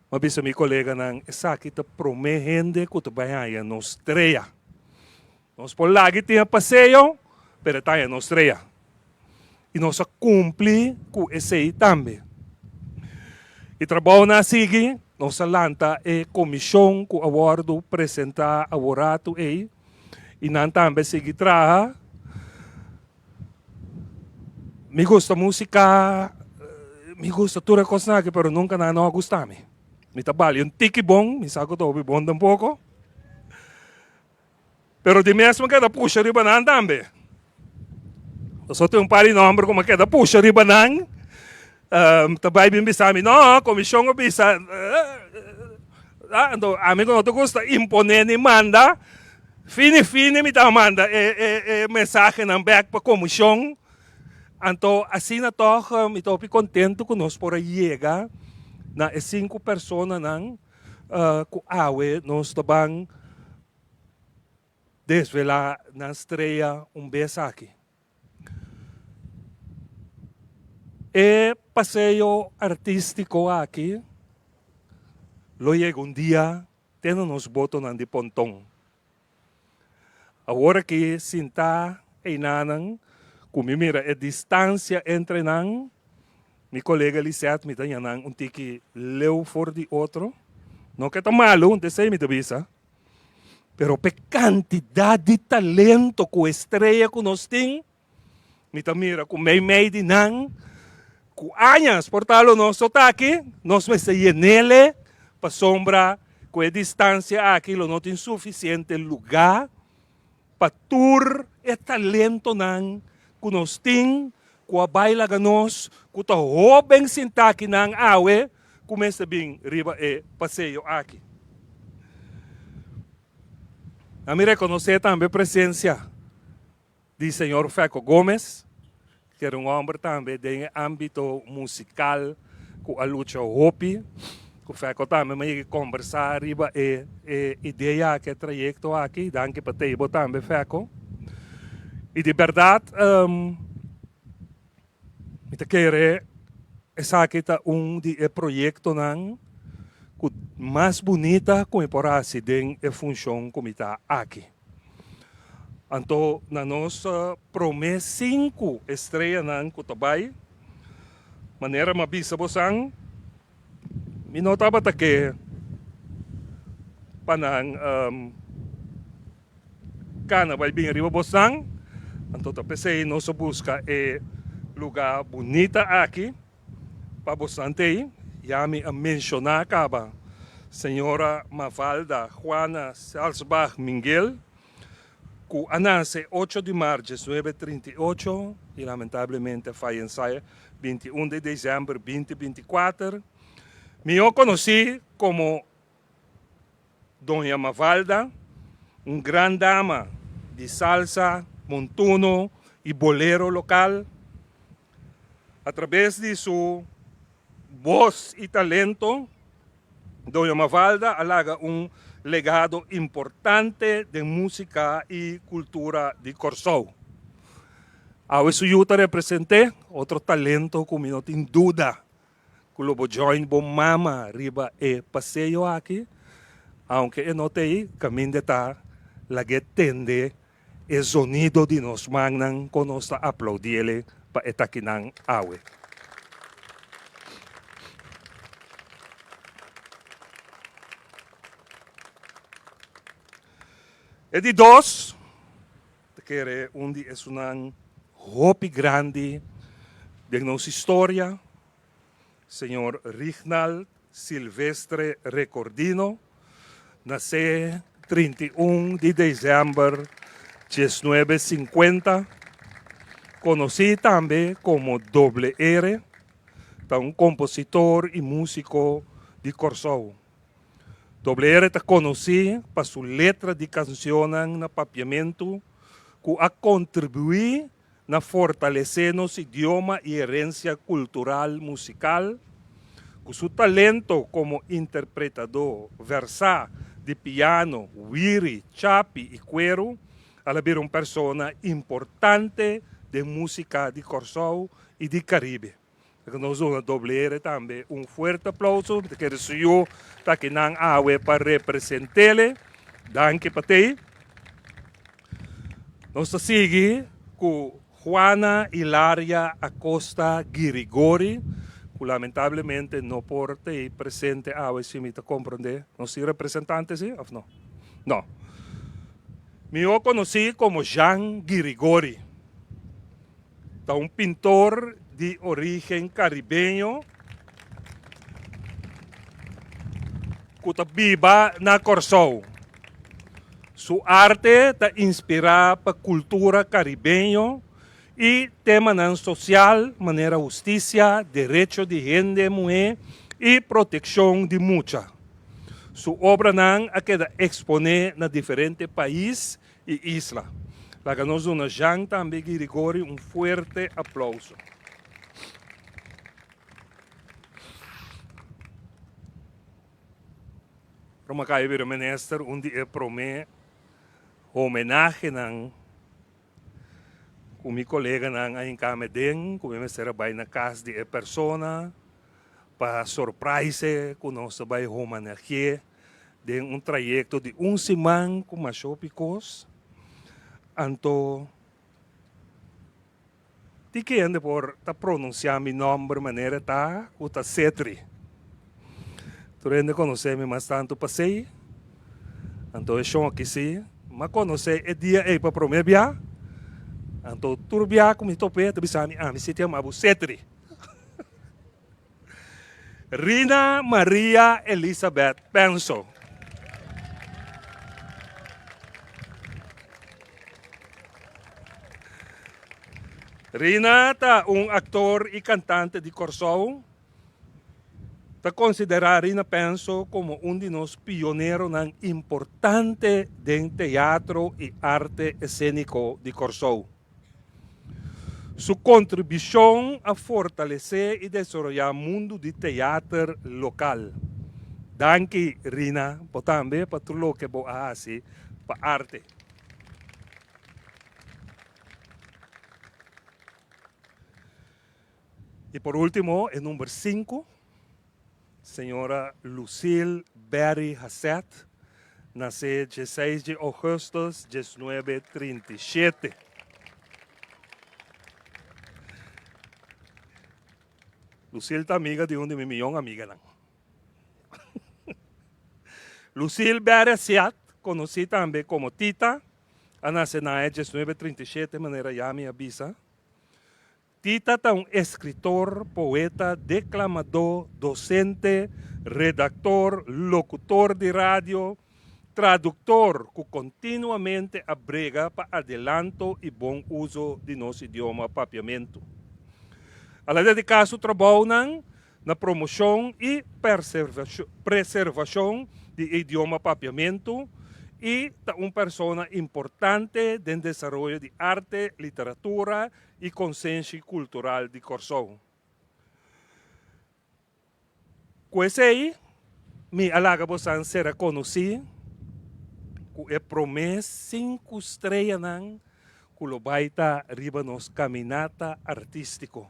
mi a bisa mi koleganan esaki ta promé hende ku ta bai haña nos strea. Nos por laga i tin e paseo, pero e ta haña nos strea. I nos a kumpli ku esei tambe. E trabounan a sigui, nos a lanta e komishon ku a wòrdu presentá aworatu ei, i nan tambe a sigui traha. Mi gusta músika, mi gusta tur e kosnan aki, pero nunka nan no a gusta mi. Mi ta bali un tiki bon, mi sa ku ta hopi bon tampoko. Pero di mes mi keda pusha riba nan tambe. Pasobra tin un par di nomber ku mi keda pusha riba nan. Ta bai bin bisa mi, no, komishon a bisa. Anto ami ku no ta gusta imponé ni manda, fini fini mi ta manda e e e mensahenan bèk pa komishon. Anto asina tòg mi ta hopi kontentu ku nos por a yega na e sinku personanan ku awe nos ta ban Desvelá nan strea un bes aki. E paseo artístiko aki lo yega un dia te na nos botonan di ponton. Awor aki sintá einanan. Ku mi mira e distansia entre nan, mi kolega Lisette mi ta ña nan un tiki leu for di otro. No ke ta malu, desei mi ta bisa. Pero p'e kantidat di talento ku estrea ku nos tin, Mi ta mira ku meimei di nan ku añas por ta lo nos so ta aki, nos mester yenele pasobra ku e distansia aki lo no tin sufisiente lugá pa tur e talentonan ku nos tin ku a bai laga nos ku ta hóben sintá akinan awe ku mester bin riba e paseo aki. Ami rekonosé tambe presensia di señor Feco Gomez, ku era un hòmber tambe den e ámbito musikal ku a lucha hopi. Ku Feco tambe mi a yega kombersá riba e e idea aki, e trayekto aki. Danki pa tei bo tambe Feco. I di bèrdat mi ta kere esaki ta un di e proyektonan ku mas bunita ku mi por hasi den e funshon ku mi ta aki. Anto na nos promé sinku estreanan ku ta bai, manera mi a bisa bosan, mi no tabata ke pa nan kana bai bin riba bosan, anto ta p'esei nos a buska e lugá bunita aki pa bosan t'ei. Ya mi a menshoná kaba señora Mafalda Juana Salsbach Minguel, ku a nase ocho di mart diesnuebe 38 i lamentablemente a fayensá 21 di desèmber 2024, mihó konosí komo Doña Mafalda, un gran dama di salsa, montuno i bolero lokal. Atrabes di su bos i talento, Doña Mafalda a laga un legado importante den músika i kultura di Kòrsou. Awe su yu ta represent'é otro talento ku mi no tin duda Ku lo bo join bo mama riba e paseo aki, aunke e no ta ei, kaminda ta lag'é tende e zonido di nos mannan kon nos ta aplaudiele pa e takinan awe. E di dos ta kere un di esunnan hopi grandi den nos historia, Señor Rignald Silvestre Recordino, nacé 31 di december 1950, conocí tambe como Doble R, ta un compositor y musico di Corsou. Doble R ta conocí pa su letra di cancionnan na Papiamentu cu a contribuí na fortalesé nos idioma i herensia kultural musikal. Ku su talento komo interpretadó versá di piano, wiri, chapi i kueru, al a bira un persona importante den músika di Kòrsou i di Karibe. Nos duna Doble R tambe un fuerte aplauso. Mi ta kere su yu ta akinan awe pa represent'ele. Danki pa tei. Nos ta sigui ku Juana Hilaria Acosta Girigori, ku lamentablemente no por tei presente awe si mi ta komprendé. Nos tin representante si òf no? No. Mihó konosí komo Jean Girigori. Ta un pintor di origen karibeño ku ta biba na Kòrsou. Su arte ta inspirá pa kultura karibeño i temanan sosial manera hustisia, derecho di hende muhé i protekshon di mucha. Su obranan a keda eksponé na diferente pais i isla. Laga nos duna Jean tambe Girigori un fuerte aplauso. Roma Cayo bira minister un di e prome homenahenan ku mi koleganan a hinka me den ku mi mester a bai na kas di e persona pa surprise ku nos ta bai homenahe den un trayekto di un siman ku masha hopi kos. Anto. Tiki hende por ta pronuncia mi nomber manera ta cu ta Cetri. Tur hende conoce mi mas tanto pa Cey. Anto e shon aki si, m'a conoce e dia ey pa prome bia. Anto tur bia cu mi tope ta bisa mi, ami si ta yama bo Cetri. Rina Maria Elisabeth Penso. Rina ta un aktor i kantante di Kòrsou. Ta konsiderá Rina Penso komo un di nos pioneronan importante den teatro i arte eséniko di Kòrsou. Su kontribushon a fortalesé i desaroyá mundu di teater lokal. Danki Rina, bo tambe pa tur loke bo a hasi pa arte. I por último e number sinku, señora Lucille Berry Haseth, nasé dieseis di ougùstùs diesnuebe 37. Lucille ta amiga di un di mi miyon amiganan. Lucille Berry Haseth, konosí tambe komo Tita, a nase na aña diesnuebe 37 manera ya mi a bisa. Tita ta un eskritor, poeta, deklamadó, dosente, redaktor, lokutor di radio, traduktor ku kontinuamente a brega pa adelanto i bon uso di nos idioma papiamentu. El a dediká su trabounan na promoshon i preservashon di e idioma papiamentu i ta un persona importante den desaroyo di arte, literatura i konsenshi kultural di Kòrsou. Ku esei mi a laga bosan sera konosí ku e promé sinku streanan ku lo bai ta riba nos kaminata artístiko.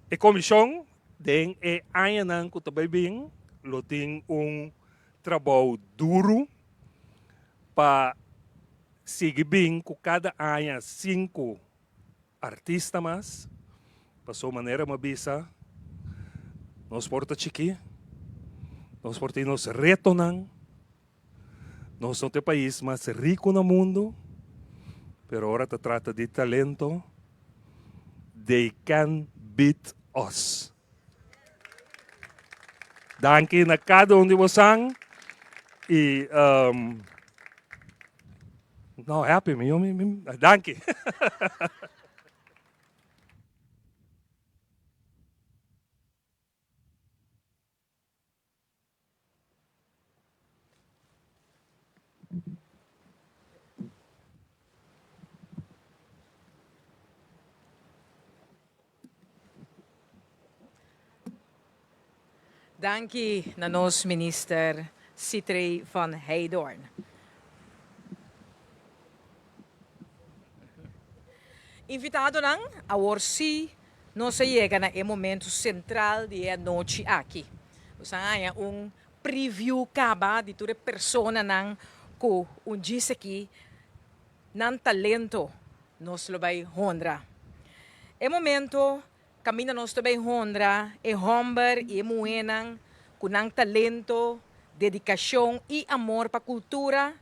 E komishon den e añanan ku ta bai bin lo tin un trabou duru pa sigui bin ku kada aña sinku artista mas, paso manera mi a bisa nos por ta chikí, nos por tin nos retonan, nos no ta e pais mas riku na mundu, pero ora ta trata di talento They can beat us. Danki na kada un di bosan y um, no happy mi, mi, mi danki. Danki na nos Minister Sithree van Heydoorn. Invitadonan, awor sí Nos a yega na e momento sentral di e anochi aki. Nos a haña un preview kaba di tur e personanan ku un djis aki nan talento nos lo bai honra. E momento kaminda nos ta bai honra e hòmber i e muhénan ku nan talento, dedikashon i amor pa kultura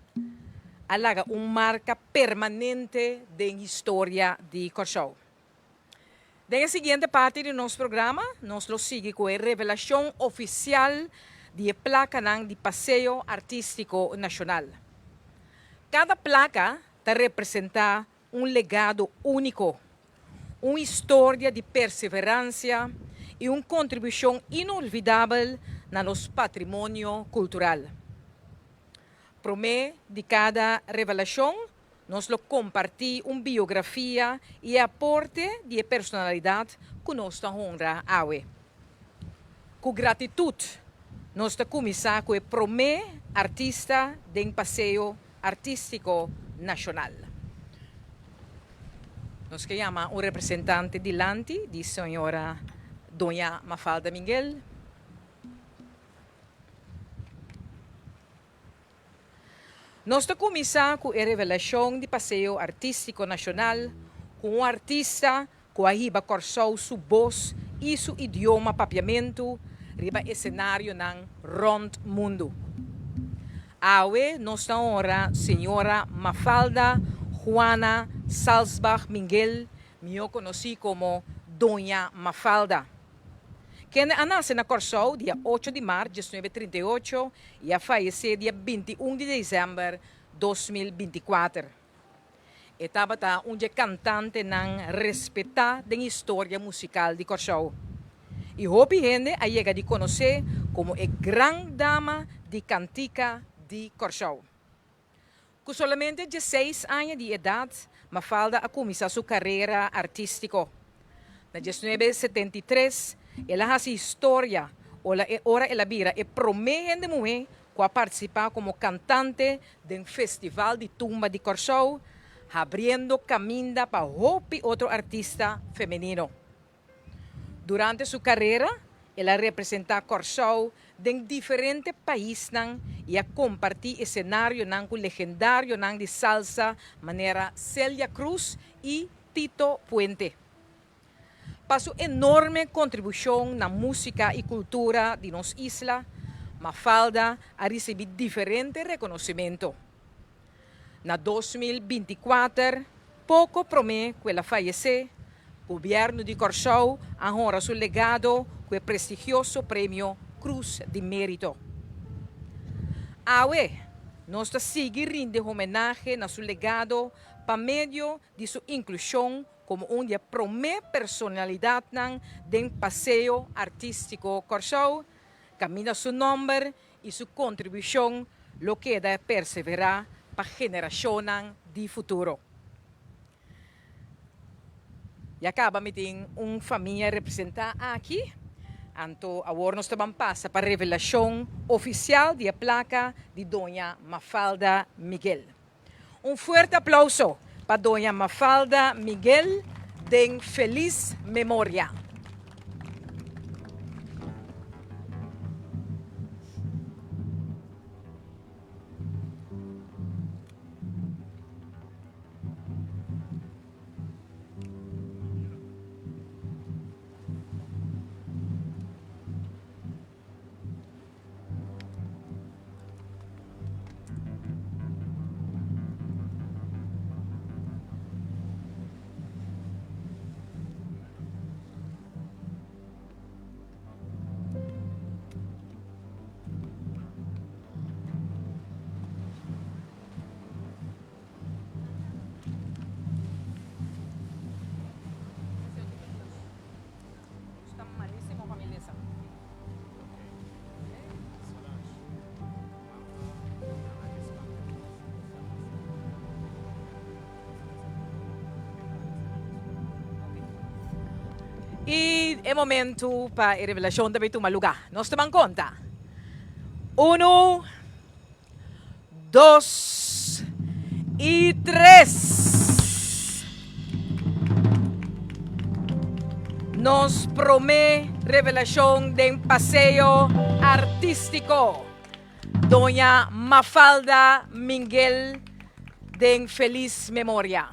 a laga un marka permanente den historia di Kòrsou. Den e siguiente parti di nos programa nos lo sigui ku e revelashon ofisial di e plakanan di Paseo Artístiko Nashonal. Kada plaka ta representá un legado úniko, un historia di perseveransia i un kontribushon inolvidabel na nos patrimonio kultural. Promé di kada revelashon Nos lo kompartí un biografia i e aporte di e personalidat ku nos ta honra awe. Ku gratitut nos ta kuminsá ku e promé artista den Paseo Artístiko Nashonal. Nos ke yama un representante dilanti di señora Doña Mafalda Minguel. Nos ta kuminsá ku e revelashon di Paseo Artístiko Nashonal. ku un artista ku a hiba Kòrsou su bos i su idioma papiamentu riba esenarionan rònt mundu. Awe nos ta honra señora Mafalda Juana Salsbach Minguel, mihó konosí komo Doña Mafalda. Kende a nase na Kòrsou dia ocho di mart diesnuebe 38 i a fayesé dia 21 di desèmber 2024. E tabata un dje kantantenan respetá den historia musikal di Kòrsou. I hopi hende a yega di konosé komo e gran dama di kantika di Kòrsou. Ku solamente dieseis aña di edat, Mafalda a kuminsá su karera artístiko. Na 1973, el a hasi historia ora el a bira e promé hende muhé ku a partisipá komo kantante den Festival di Tumba di Kòrsou, habriendo kaminda pa hopi otro artista femenino. Durante su karera, el a representá Kòrsou den diferente paisnan i a kompartí esenarionan ku legendarionan di salsa manera Celia Cruz i Tito Puente. Pa su enorme kontribushon na músika i kultura di nos isla, Mafalda a risibí diferente rekonosementu. Na 2024, poko promé ku el a fayesé, Gobièrnu di Kòrsou a honra su legado ku e prestigioso premio Krus di Mérito. Awe, nos ta sigui rindi homenahe na su legado pa medio di su inklushon komo un di e promé personalidatnan den Paseo Artístiko Kòrsou, kaminda su nòmber i su kontribushon lo keda perseverá pa generashonnan di futuro. Ya kaba mi tin un famia representá aki, anto awor nos ta ban pasa pa revelashon ofisial di e plaka di Doña Mafalda Miguel. Un fuerte aplauso pa Doña Mafalda Miguel den feliz memoria. I e momentu pa e revelashon ta bai tuma lugá. Nos ta ban konta. Unu, dos i tres. Nos promé revelashon den Paseo Artístiko. Doña Mafalda Minguel den felis memoria.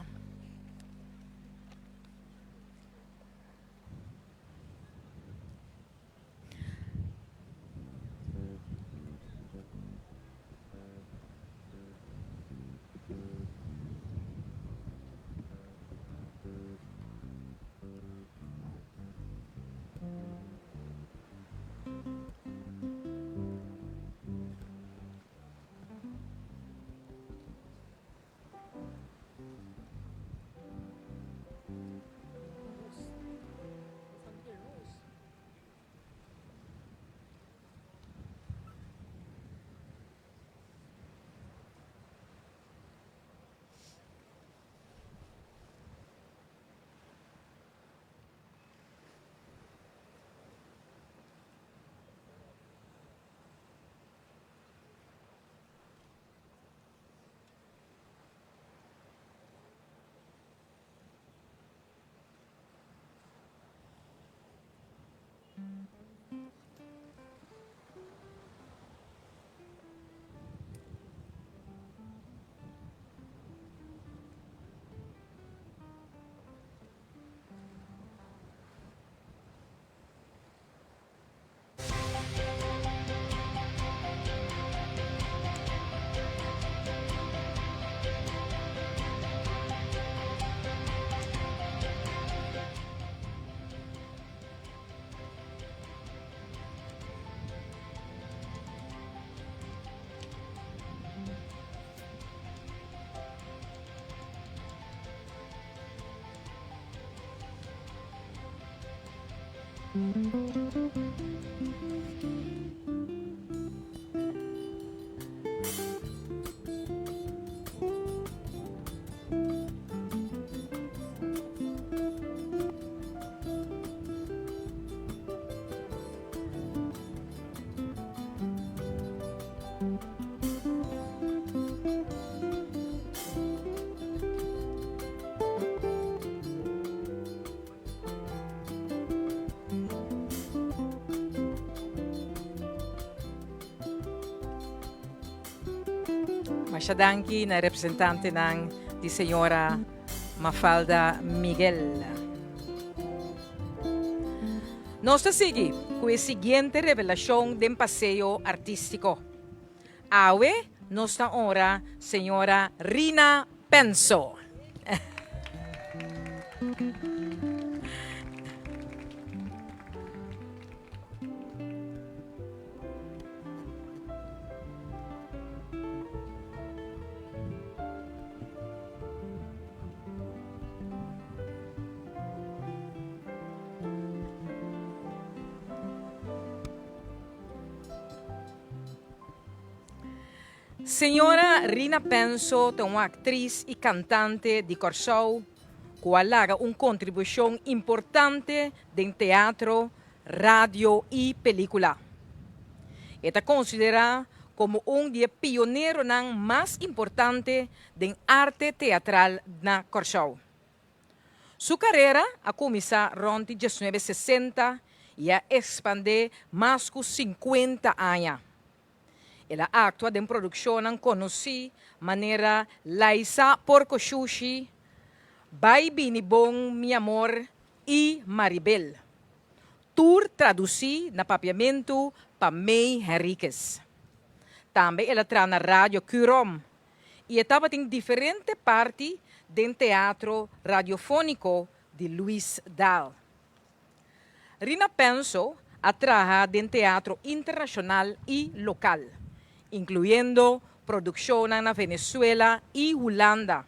Masha danki na representantenan di señora Mafalda Miguel. Nos ta sigui ku e siguiente revelashon den paseo artístiko. Awe nos ta honra señora Rina Penso. Señora Rina Penso ta un aktris i kantante di Kòrsou ku a laga un kontribushon importante den teatro, radio i pelíkula. E ta konsiderá komo un di e pioneronan mas importante den arte teatral na Kòrsou. Su karera a kuminsá rònt di diesnuebe sesenta i a ekspandé mas ku sinkuenta aña. El a aktua den produkshonnan konosí manera Laisa Porko Shushi, Bai Bini Bon Mi Amor i Maribel, tur tradusí na papiamentu pa May Henriquez. Tambe el a traha na Radio Curom i e tabatin diferente parti den teatro radiofóniko di Luis Daal. Rina Penso a traha den teatro internashonal i lokal, inkluyendo produkshonnan na Venezuela i Hulanda,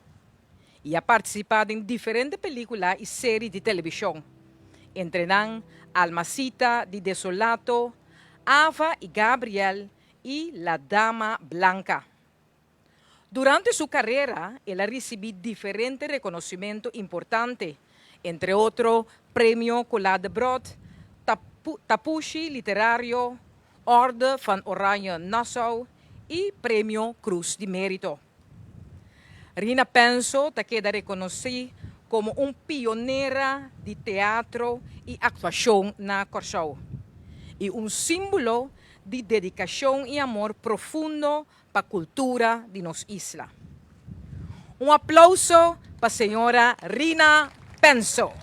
i a partisipá den diferente pelíkula i seri di televishon, entre nan Almacita di Desolato, Ava i Gabriel i La Dama Blanca. Durante su karera el a risibí diferente rekonosimentu importante, entre otro Premio Colá de Brot, Tapushi Literario, Orde van Oranje Nassau i Premio Cruz di Mérito. Rina Penso ta keda rekonosí komo un pionera di teatro i aktuashon na Kòrsou i un símbolo di dedikashon i amor profundo pa kultura di nos isla. Un aplouso pa señora Rina Penso.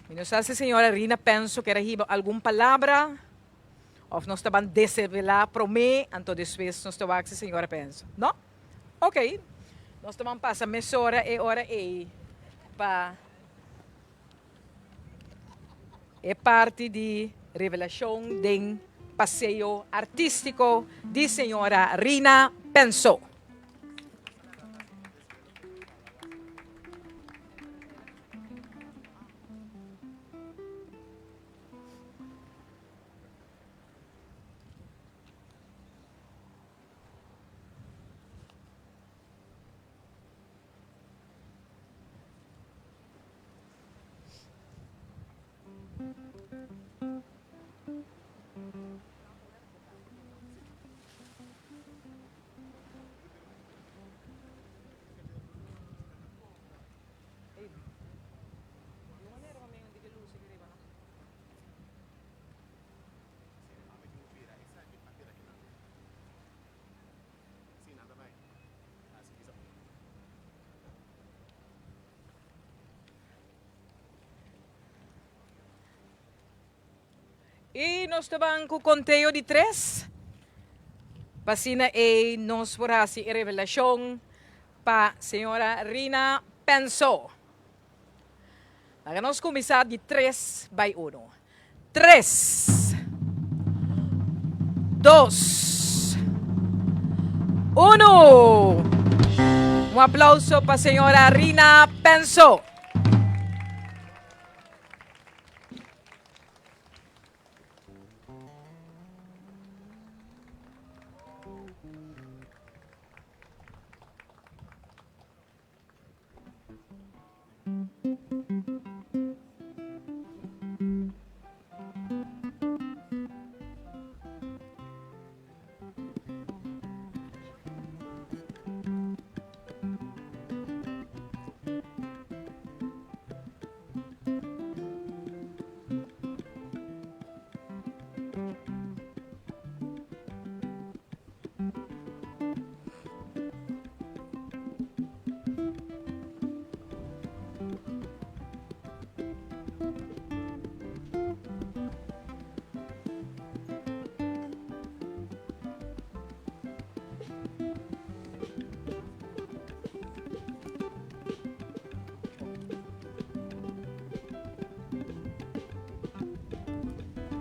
Mi no sa si señora Rina Penso kier a hiba algun palabra of nos ta ban deservelá promé anto despues nos ta wak si señora Penso. No? Ok. Nos ta ban pasa mesora e ora ei pa. E parti di revelashon den paseo artístiko di señora Rina Penso. I nos ta ban ku konteo di tres, pa asina ei nos por hasi e revelashon pa señora Rina Penso. Laga nos kuminsá di tres bai uno. Tres, dos, uno. Un aplauso pa señora Rina Penso.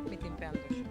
Mi tin pen dus.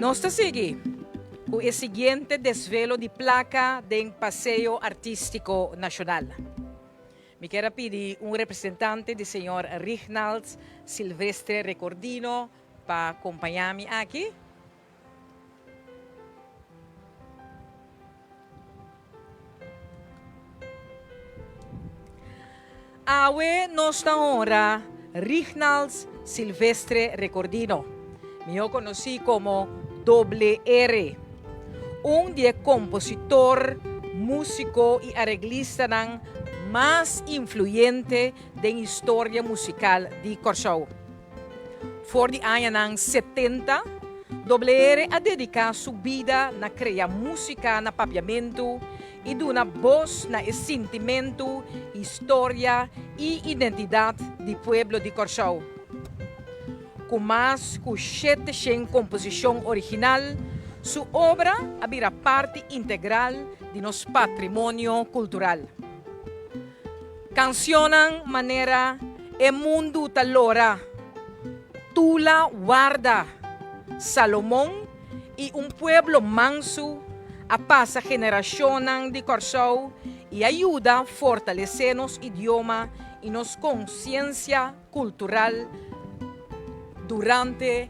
Nos ta sigui ku e siguiente desvelo di plaka den Paseo Artístiko Nashonal. Mi kier a pidi un representante di señor Rignald Silvestre Recordino pa kompañá mi aki. Awe nos ta honra Rignald Silvestre Recordino, mihó konosí komo Doble R, un di e kompositor, músiko i areglistanan mas influyente den historia musikal di Kòrsou. For di añanan setenta, Doble-R a dediká su bida na krea músika na papiamentu i duna bos na e sintimentu, historia i identidat di pueblo di Kòrsou. Ku mas ku 700 komposishon original, su obra a bira parti integral di nos patrimonio kultural. Kansionnan manera E mundu ta lora, Tula warda, Salomon i Un pueblo mansu a pasa generashonnan di Kòrsou i a yuda fortalesé nos idioma i nos konsiensia kultural durante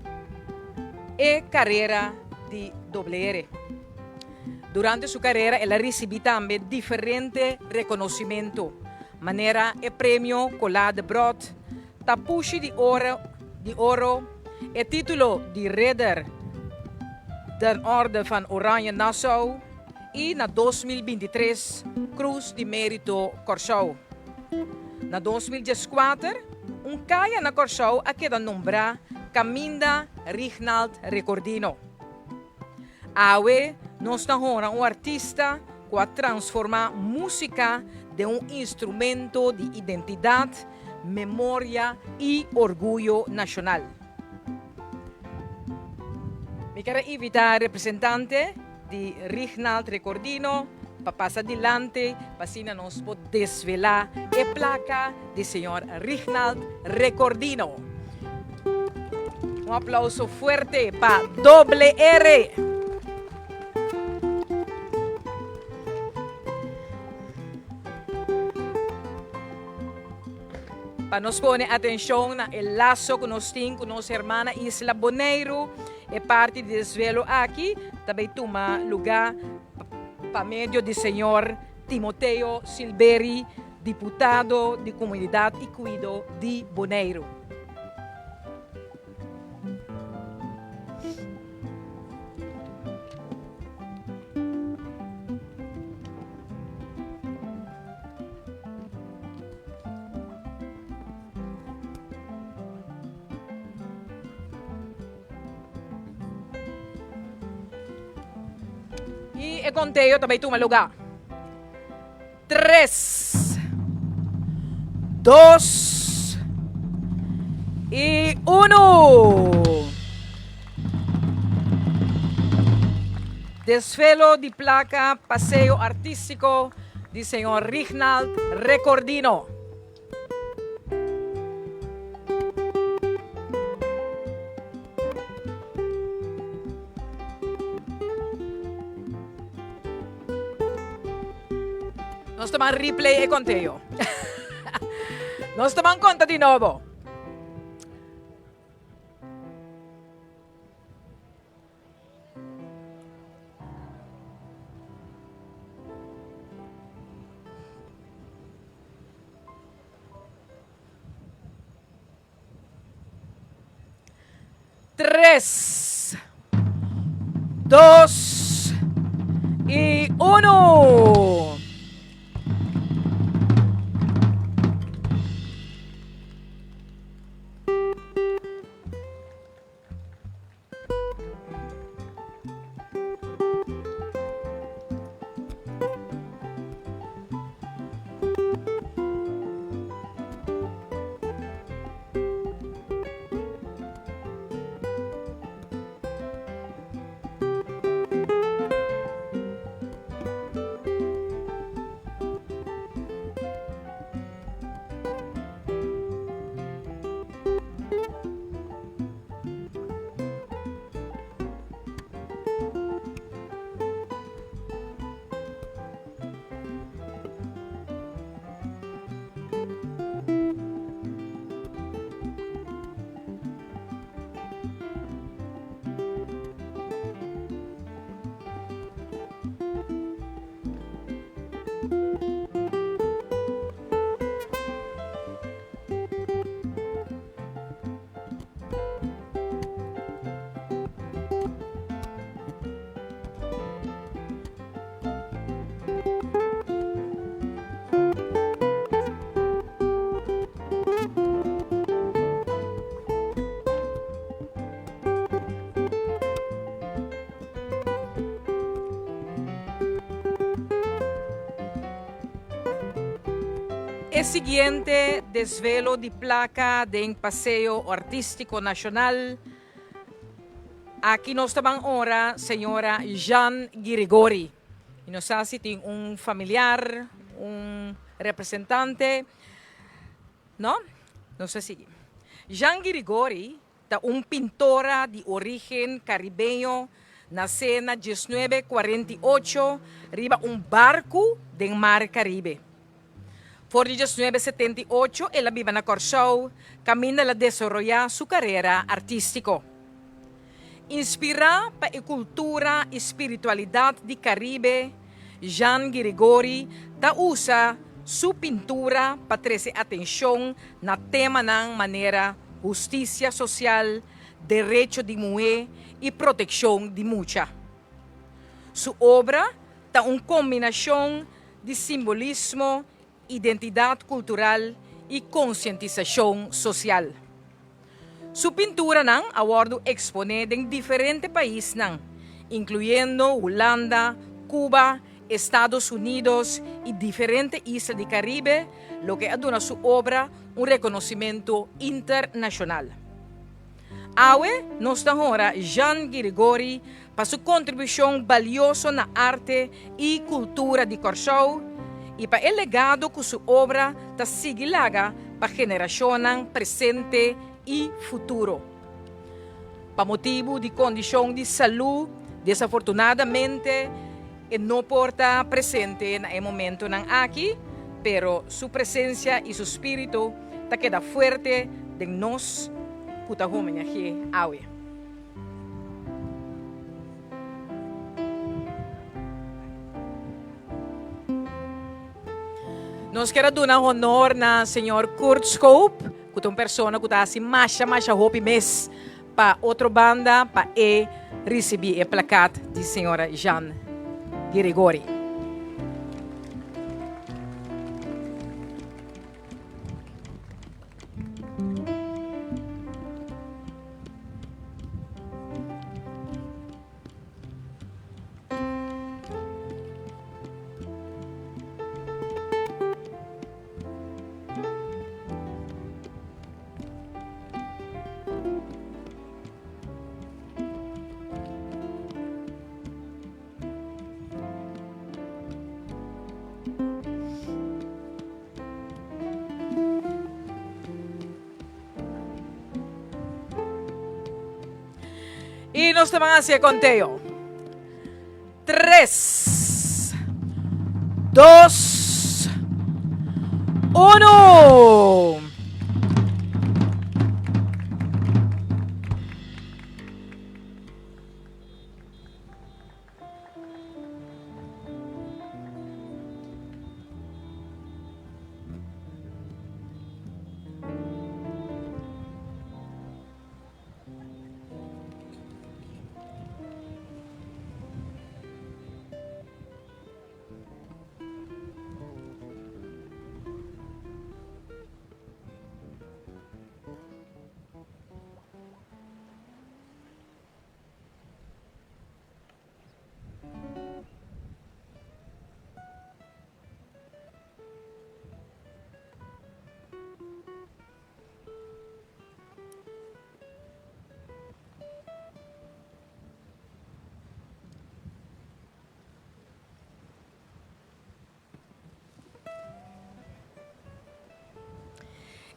e karera di Doble R. Durante su karera el a risibí tambe diferente rekonosimentu, manera e premio Colá de Brot, Tapushi di Oro, di Oro, e título di Ridder der Orde van Oranje Nassau i na 2023 Krus di Mérito Kòrsou. Na 2014 un kaya na Kòrsou a keda nombrá Kaminda Rignald Recordino. Awe nos ta honra un artista ku a transformá músika den un instrumento di identidat, memoria i orguyo nashonal. Mi ker a invitá representante di Rignald Recordino pa pasa dilanti pa asina nos por desvelá e plaka di señor Rignald Recordino. Un aplauso fuerte pa Doble R. Pa nos pone atenshon na e laso ku nos tin ku nos hermana isla Boneiru, e parti di desvelo aki ta bay tuma lugá pa medio di señor Timoteo Silberi, diputado di Komunidat i Kuido di Boneiru. I e konteo ta bai tuma lugá. Tres, dos i unu. Desfelo di plaka Paseo Artístiko di señor Rignald Recordino. Nos ta ban replay e conteo. Nos ta ban conta di nobo. Tres, dos i unu. E siguiente desvelo di plaka den Paseo Artístiko Nashonal. Aki nos ta ban honra señora Jeanne Girigori. Y nos sa si tin un familiar, un representante. No? Nos ta sigui. Jeanne Girigori ta un pintora di origen karibeño. Nasé na 1948 riba un barku den Mar Karibe. For di 1978 el a biba na Kòrsou, kaminda el a desaroyá su karera artístiko. Inspirá pa e kultura i spiritualidat di Karibe, Jean Girigori ta usa su pintura pa trese atenshon na temanan manera hustisia sosial, derecho di muhé i protekshon di mucha. Su obra ta un kombinashon di simbolismo, identidat kultural i konsientisashon sosial. Su pinturanan a wòrdu eksponé den diferente paisnan, inkluyendo Hulanda, Cuba, Estados Unidos i diferente isla di Karibe, loke a duna su obra un rekonosimentu internashonal. Awe nos ta honra Jean Girigori pa su kontribushon balioso na arte i kultura di Kòrsou i pa e legado ku su obra ta sigui laga pa generashonnan presente i futuro. Pa motibu di kondishon di salú, desafortunadamente e no por ta presente na e momentonan aki, pero su presensia i su spiritu ta keda fuerte den nos ku ta homenage'é awe. Nos kier a duna honor na señor Kurt Schoop, ku ta un persona ku ta hasi masha masha hopi mes pa otro banda pa e risibí e plakat di señora Jeanne Girigori. I nos ta ban hasi e konteo. Tres, dos, uno.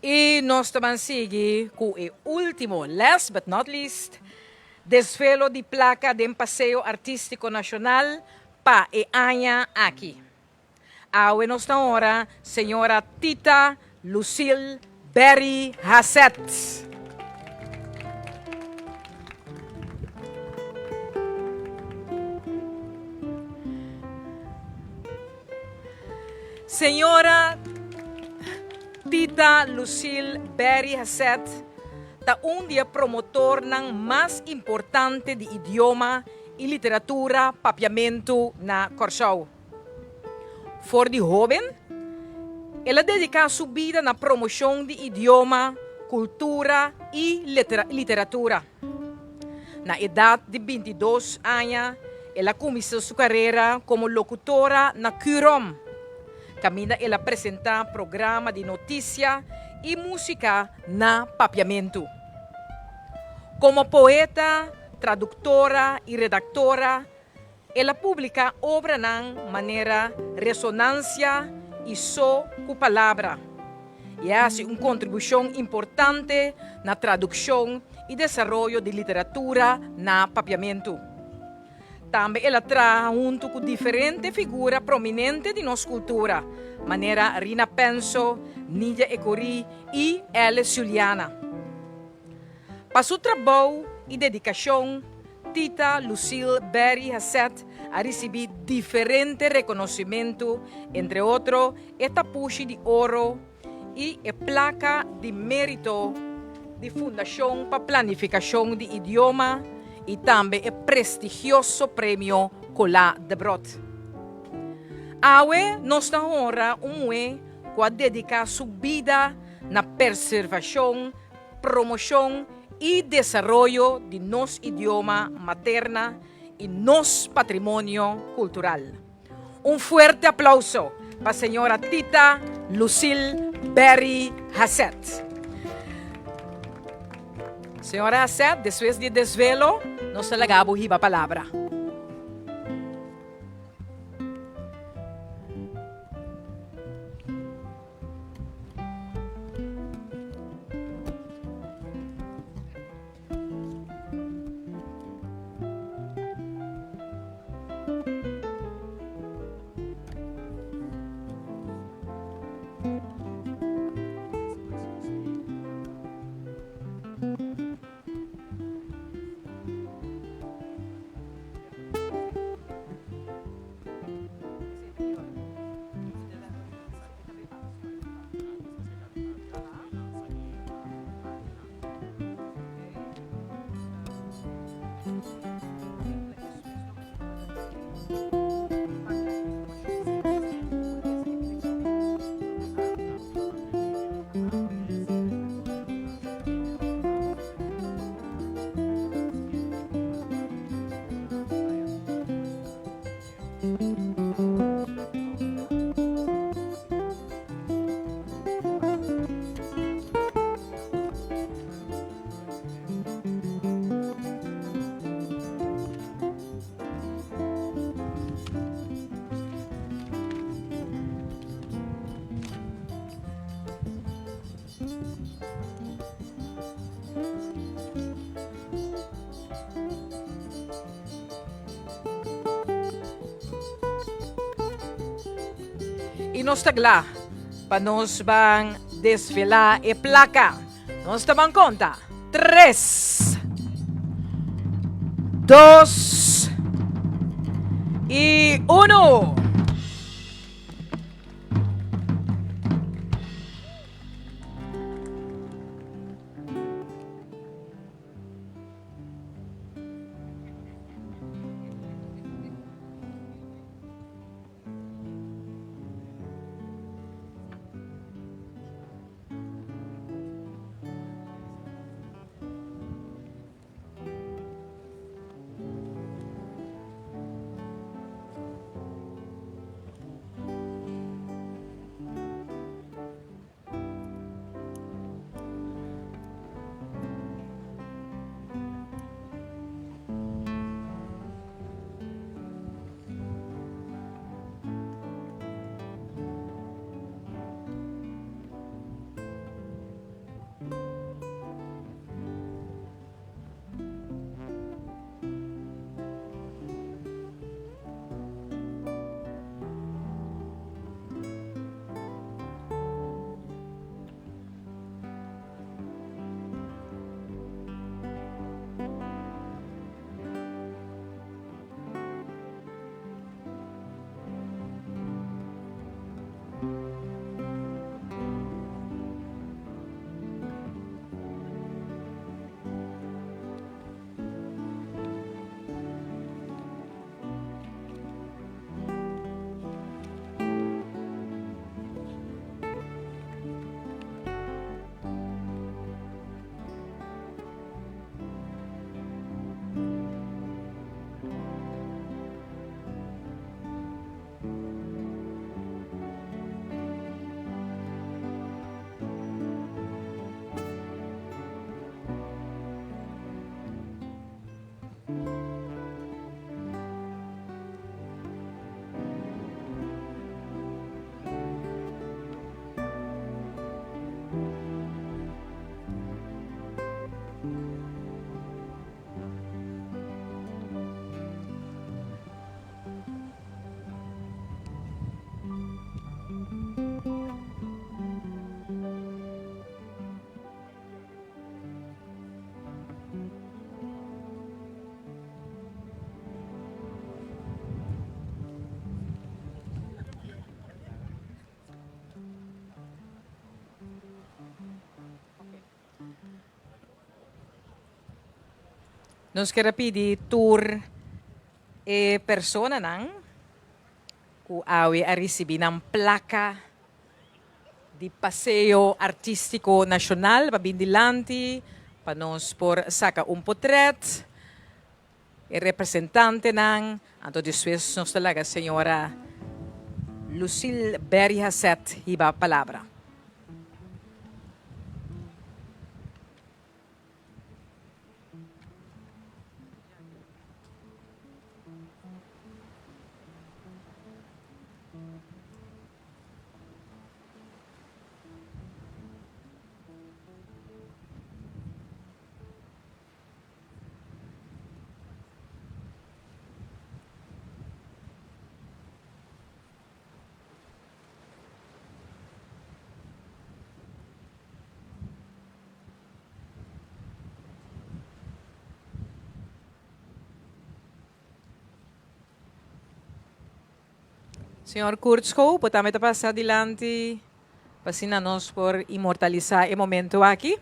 I nos ta ban sigui ku e último, last but not least, desvelo di plaka den Paseo Artístiko Nashonal pa e aña aki. Awe nos ta honra señora Tita Lucille Berry Haseth. Señora Tita Lucille Berry Haseth ta un di e promotornan mas importante di idioma i literatura papiamentu na Kòrsou. For di hóben, el a dediká su bida na promoshon di idioma, kultura i literatura. Na edat di bintidos aña, el a kuminsá su karera komo lokutora na Curom, kaminda el a presentá programa di notisia i músika na papiamentu. Komo poeta, traduktora i redaktora, El a publiká obranan manera Resonansia i So ku Palabra i a hasi un kontribushon importante na tradukshon i desaroyo di literatura na papiamentu. Tambe el a traha huntu ku diferente figura prominente di nos kultura, manera Rina Penso, Nidia Ecury i Alice Juliana. Pa su trabou i dedikashon, Tita Lucille Berry Haseth a risibí diferente rekonosimentu, entre otro e Tapushi di Oro i e Plaka di Mérito di Fundashon pa Planifikashon di Idioma i tambe e prestigioso Premio Colá Debrot. Awe nos ta honra un muhé ku a dediká su bida na perservashon, promoshon i desaroyo di nos idioma materna i nos patrimonio kultural. Un fuerte aplauso pa señora Tita Lucille Berry Haseth. Señora Haseth, despues di e desvelo, nos ta laga bo hiba palabra. I nos ta gla pa nos ban desvelá e plaka. Nos ta ban konta. Tres, dos i uno. Nos kier a pidi tur e personanan ku awe a risibí nan plaka di Paseo Artístiko Nashonal pa bin dilanti pa nos por saka un potrèt. E representantenan, anto despues nos ta laga señora Lucille Berry Haseth hiba palabra. Señor Kurt Schouw, bo tambe ta pasa dilanti pa asina nos por inmortalisa e momento aki.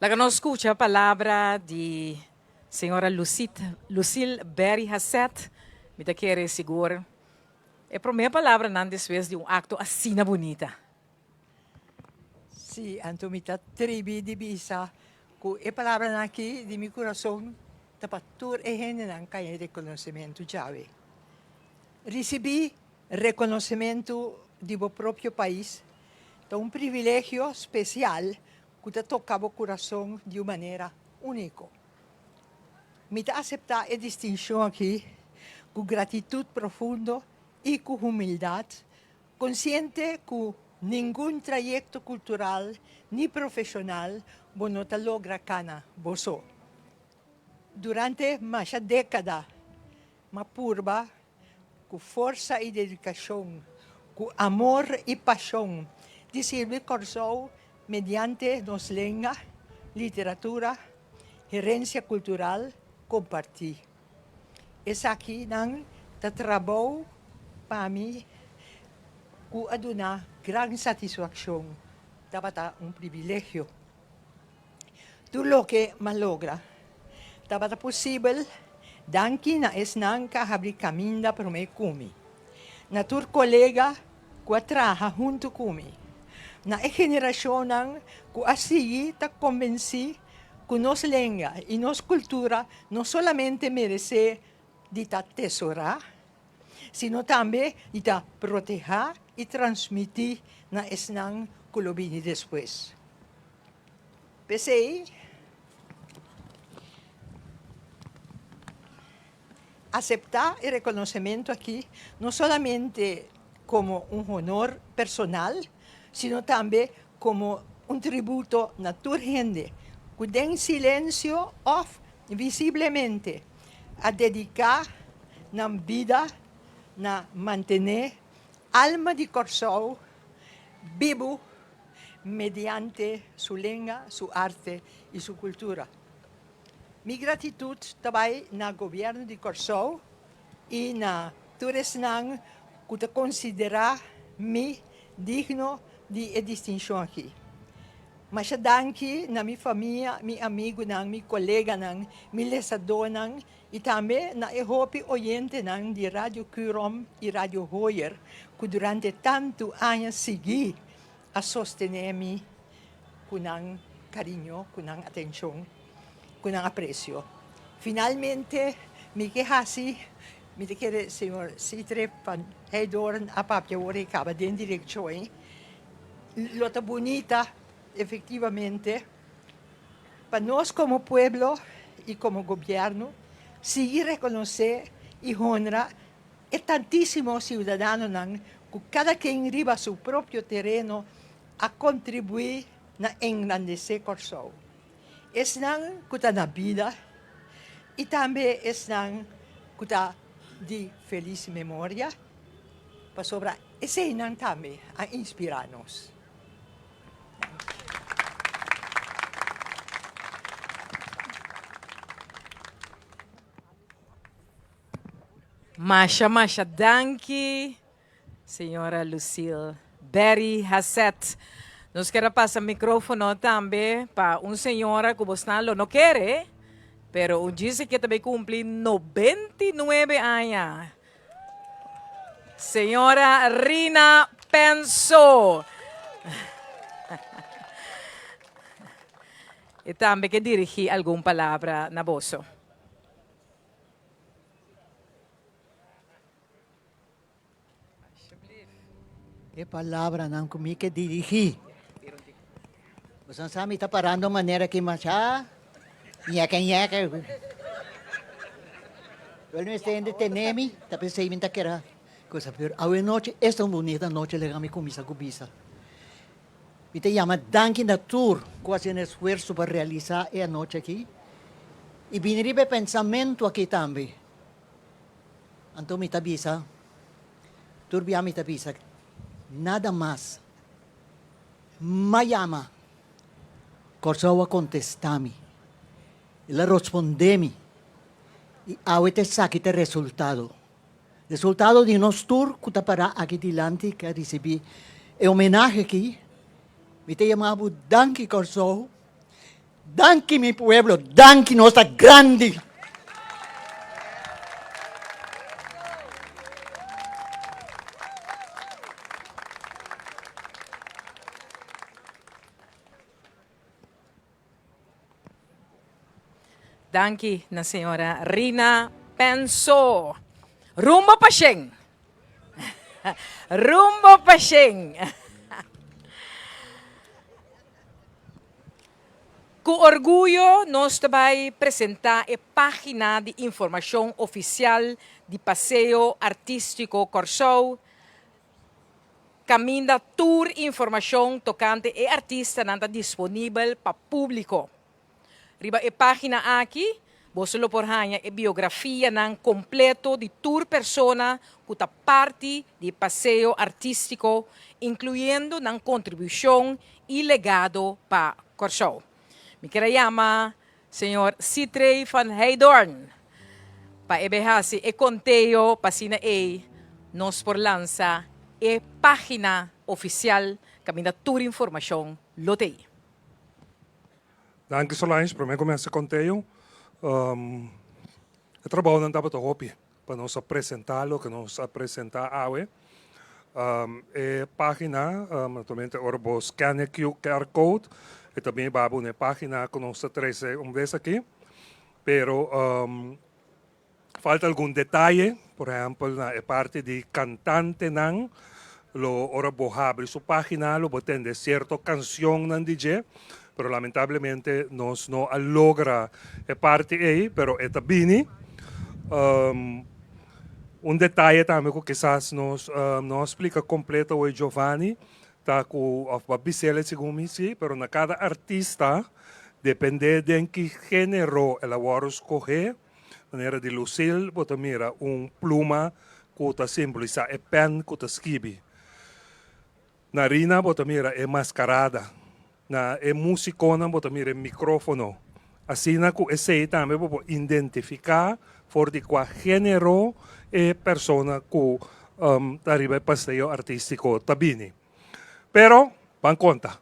Laga nos scucha palabra di señora Lucille Berry Haseth. Mi ta kere sigur e prome palabranan despues di un acto asina bunita. Sí, anto mi ta tribi di bisa ku e palabranan aki di mi kurason ta pa tur e hendenan ku haña e rekonosementu djawe. Risibí rekonosementu di bo propio pais ta un privilegio spesial ku ta toka bo kurason di un manera úniko. Mi ta aseptá e distinshon aki ku gratitut profundo i ku humildat, konsiente ku ningun trayekto kultural ni profeshonal bo no ta logra kana bo so. Durante masha dékada. M'a purba ku forsa i dedikashon, ku amor i pashon di sirbi Kòrsou mediante nos lenga, literatura, herensia kultural kompartí. Esakinan ta trabou pa mi ku a duna gran satisfakshon, tabata un privilegio. Tur loke m'a logra tabata posibel danki na esnan ku a habri kaminda promé ku mi, na tur kolega ku a traha huntu ku mi, na e generashonnan ku a sigui ta konbensí ku nos lenga i nos kultura no solamente meresé di ta tesorá, sino tambe di ta protehá i transmití na esnan ku lo bini despues. P'esei, aseptá e rekonosementu akí no solamente komo un honor personal, sino tambe komo un tributo na tur hende ku den silensio òf visiblemente a dediká nan bida na mantené alma di Kòrsou bibu mediante su lenga, su arte i su kultura. Mi gratitut ta bai na Gobièrnu di Kòrsou i na tur esnan ku ta konsiderá mi digno di e distinshon akí. Masha danki na mi famia, mi amigunan, mi koleganan, mi lesadónan i tambe na e hopi oyentenan di Radio Curom i Radio Hoyer ku durante tantu aña sigui a sostené mi ku nan kariño, ku nan atenshon, ku nan apresio. Finalmente mi ke hasi, mi ta kere señor Sitre van Heydoorn a papia ora e kaba den direkshon ei, lo ta bunita efektivamente pa nos komo pueblo i komo gobièrnu sigui rekonosé i honra E tantísimo siudadanonan ku kada ken riba su propio tereno a kontribuí na engrandesé Kòrsou. Esnan ku ta na bida i tambe esnan ku ta di felis memoria, pasobra eseinan tambe a inspirá nos. Masha masha danki señora Lucille Berry Haseth. Nos kier a pasa microfono tambe pa un señora cu bosnan lo no kere, pero un djis aki ta bay cumpli 99 aña. Señora Rina Penso. E tambe ke dirigi algun palabra na boso. E palabranan ku mi ke dirigí. Boso sa mi ta parando manera ki masha ñeke ñeke. Wel mester hende tene mi, ta p'esei mi ta kere cosa. Pero awe nochi, esta un bunita nochi laga mi kuminsá ku bisa. Mi ta yama danki na tur ku hasi un esfuerso pa realisá e anochi aki i bini riba e pensamentu aki tambe. Anto mi ta bisa, tur bia mi ta bisa, nada mas m'a yama, Kòrsou a kontestá mi, el a rospondé mi i awe ta esaki ta e resultado. Resultado di nos tur ku ta pará aki dilanti ku a risibí e homenahe aki, mi ta yama bo danki Kòrsou, danki mi pueblo, danki nos ta grandi! Danki na señora Rina Penso. Rumbo pa shen. Rumbo pa shen. Ku orguyo nos ta bai presentá e página di informashon ofisial di Paseo Artístiko Kòrsou Kaminda tur informashon tokante e artistanan ta disponibel pa públiko. Riba e página aki Boso lo por haña e biografianan kompleto di tur persona ku ta parti di e paseo artístiko, inkluyendo nan kontribushon i legado pa Kòrsou. Mi kier a yama señor Sitrey van Heydoorn pa e bay hasi e konteo pa asina ei nos por lansa e página ofisial kaminda tur informashon lo t'ei. Danki Solange, prome ku mi hasi konteo, e trabounan tabata hopi pa nos a presenta loke nos a presenta awe. E pagina, naturalmente ora bo scan e QR code e ta bin babo na e pagina ku nos ta trese un bes aki, pero falta algun detaye, por ehempel na e parti di kantantenan, lo ora bo habri su pagina lo bo tende sierto kanshonnan di dje, pero lamentablemente nos no a logra e parti ei, pero e ta bini. Un detaye tambe ku kisas nos no a splika kompleto awor Giovanni ta ku òf bo a bis'el segun mi si, pero na kada artista depende den ki genero el a wòrdu skohé, manera di Lucille bo ta mira un pluma ku ta simbolisá e pèn ku ta skibi. Na Rina bo ta mira e maskarada. Na e musikonan bo ta mira e mikrofono. Asina ku esei tambe bo por identifiká for di kua género e persona ku ta riba e paseo artístiko ta bini. Pero, ban konta.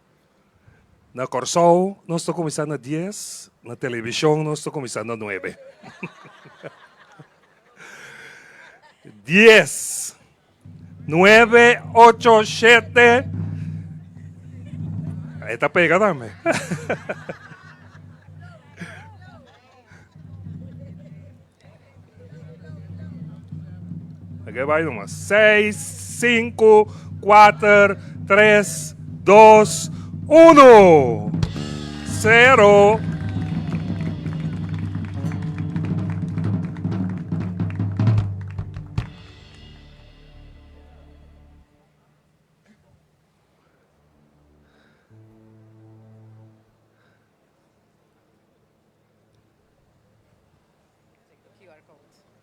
Na Kòrsou nos ta kuminsá na dies, na televishon nos ta kuminsá na nuebe. Dies. Nuebe, ocho, shete. E ta pega tambe. Oké, bai nomás. Seis, sinku, kuater, tres, dos, uno. Sero.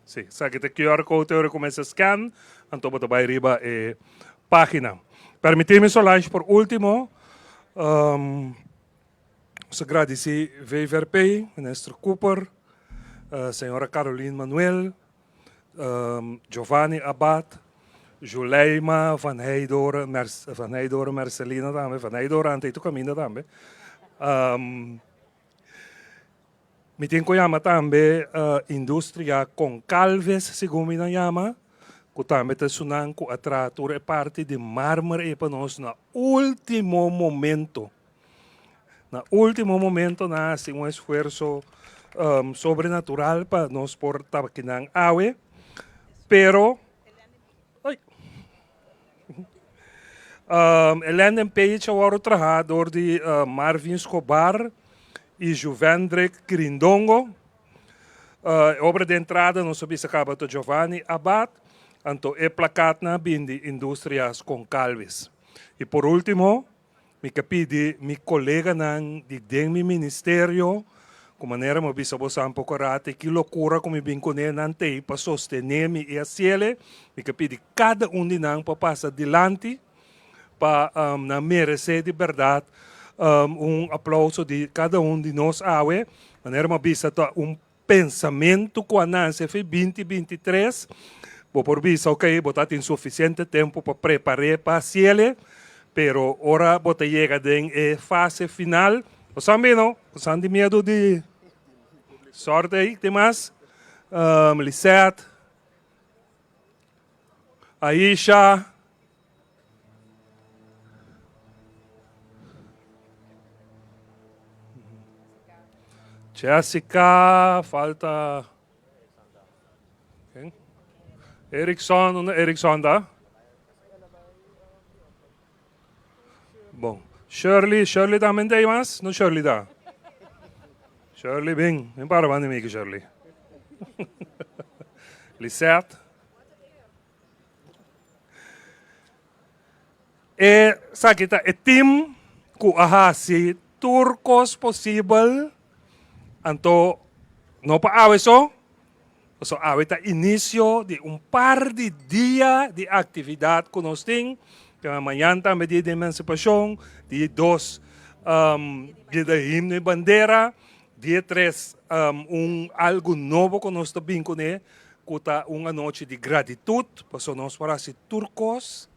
Sí, esaki ta QR code ora kuminsá scan, anto bo ta bai riba e página. Permití mi Solange por último, um, nos ta gradisí VVRP, Minister Cooper, uh, señora Caroline Manuel, Giovanni Abad, Juleima van Heydoorn, van Heydoorn Mercelina tambe, van Heydoorn ante tu caminda tambe. Mi tin cu yama tambe Industria Concalves, segun mi nan yama, cu tambe ta esunnan cu a traha tur e parti di marmer ey pa nos na ultimo momento. Na ultimo momento nan a hasi un esfuerso sobrenatural pa nos por tabakinan awe, pero ay e landing page a wòrdu traha dor di Marvin Escobar i Juvendrick Kirindongo. E obra di entrada nos a bisa kaba ta Giovanni Abad, anto e plakatnan a bin di Industrias Goncalves. I por ultimo, Mi ke pidi mi koleganan di den mi ministerio, ku manera mi a bisa boso poko rato e ki lokura ku mi bin kuné nan t'ei pa sostené mi i hasiele, mi ke pidi kada un di nan pa pasa dilanti pa nan meresé di bèrdat un aplouso di kada un di nos awe. Manera mi a bisa ta un Pensamentu ku a nase fi binti 23, bo por bisa ok bo ta tin sufisiente tempu pa prepar'é pa hasiele, pero ora bo ta yega den e fase final, bo sa mi no, bo sa di miedu di sòrte ei, tin mas? Lisette, Aisha. Jessica, falta. Erickson, unda Erickson ta? Bon. Shirley, Shirley también ta ahí mas? No Shirley ta? Shirley, bin. Bin para banda mi, Shirley. Lisette. Esaki ta e team ku a hasi tur kos posibel, anto No pa awe so, pasobra awe ta inicio di un par di dia di actividad cu nos tin, kema mañan tambe dia di emancipacion, dia dos dia di himno y bandera, dia tres un algo nobo cu nos ta bin cune cu ta un anochi di gratitud, pasobra nos por haci tur cos,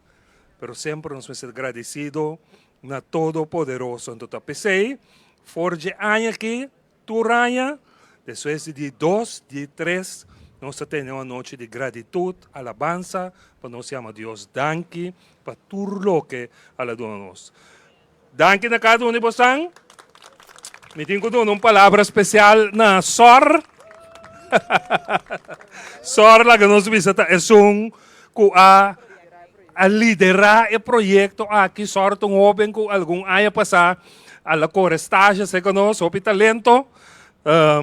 pero semper nos mester gradecido na Todopoderoso. Anto ta p'esey for dje aña aki Tur aña, despues di di dos, di tres, nos ta tene un anochi di gratitud, alabansa, pa nos yama Dios danki pa tur loke al a duna nos. Danki na kada un di bosan. Mi tin ku duna un palabra spesial na Sor. Sor laga nos bisa ta esun ku a a lidera e proyecto aki, sor ta un hoben cu algun aña pasa a la core stage cerca nos, hopi talento,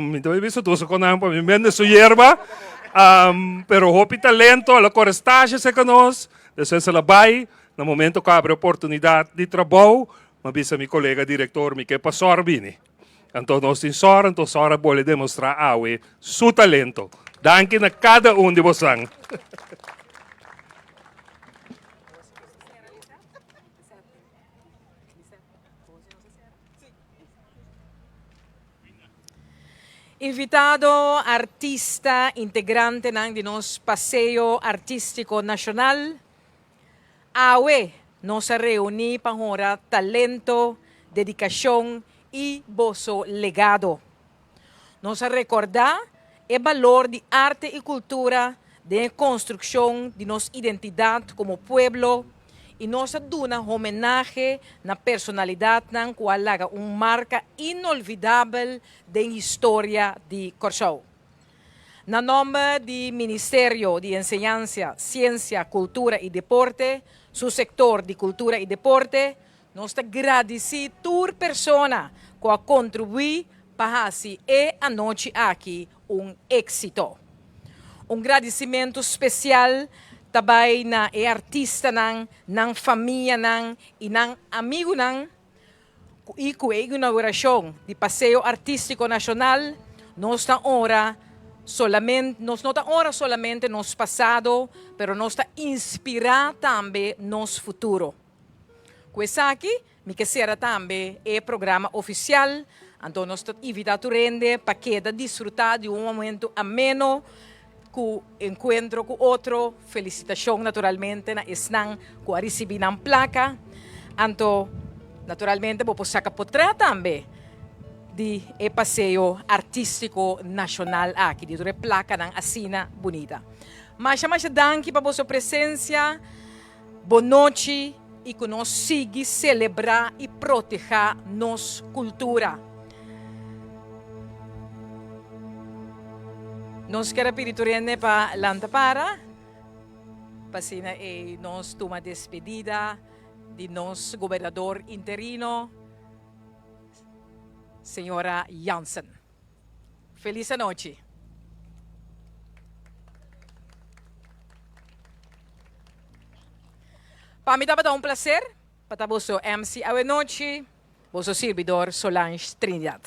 mi ta bisa tur su conan pa mi bende su yerba, pero hopi talento, a la core stage cerca nos, despues a la bay, na momento cu abri oportunidad di trabou, mi a bisa mi colega director mi ke pa sor bini, anto nos tin sor, anto sor a bole demostra awe su talento. Danki na kada un di bosan. Invitado, artista, integrantenan di nos Paseo Artístiko Nashonal, Awe nos a reuní pa honra talento, dedikashon i boso legado. Nos a rekordá e balor di arte i kultura den e konstrukshon di nos identidat komo pueblo i nos a duna homenahe na personalidatnan ku a laga un marka inolvidabel den historia di Kòrsou. Na nòmber di Ministerio di Enseñansa, Siensia, Kultura i Deporte, su sektor di Kultura i Deporte, nos ta gradisí tur persona ku a kontribuí pa hasi e anochi aki un éksito. Un gradisimentu spesial ta bai na e artistanan, nan famianan i nan amigunan I ku e inaugurashon di Paseo Artístiko Nashonal nos ta honra solamente nos no ta honra solamente nos pasado, pero nos ta inspirá tambe nos futuro. Ku esaki mi ke sera tambe e programa ofisial, anto nos ta invitá tur hende pa keda disfrutá di un momento ameno ku enkuentro ku otro, felisitashon naturalmente na esnan ku a risibí nan plaka. Anto naturalmente bo por saka potrèt tambe di e paseo artístiko nashonal aki, di tur e plakanan asina bunita. Masha masha danki pa boso presensia, bon nochi i ku nos sigui selebrá i protehá nos kultura. Nos kier a pidi tur hende pa lanta para, pa asina ei nos tuma despedida di nos gobernador interino, señora Jansen. Feliz anochi. Pa mi tabata un placer pa ta boso MC awe nochi, boso sirbidor Solange Trinidad.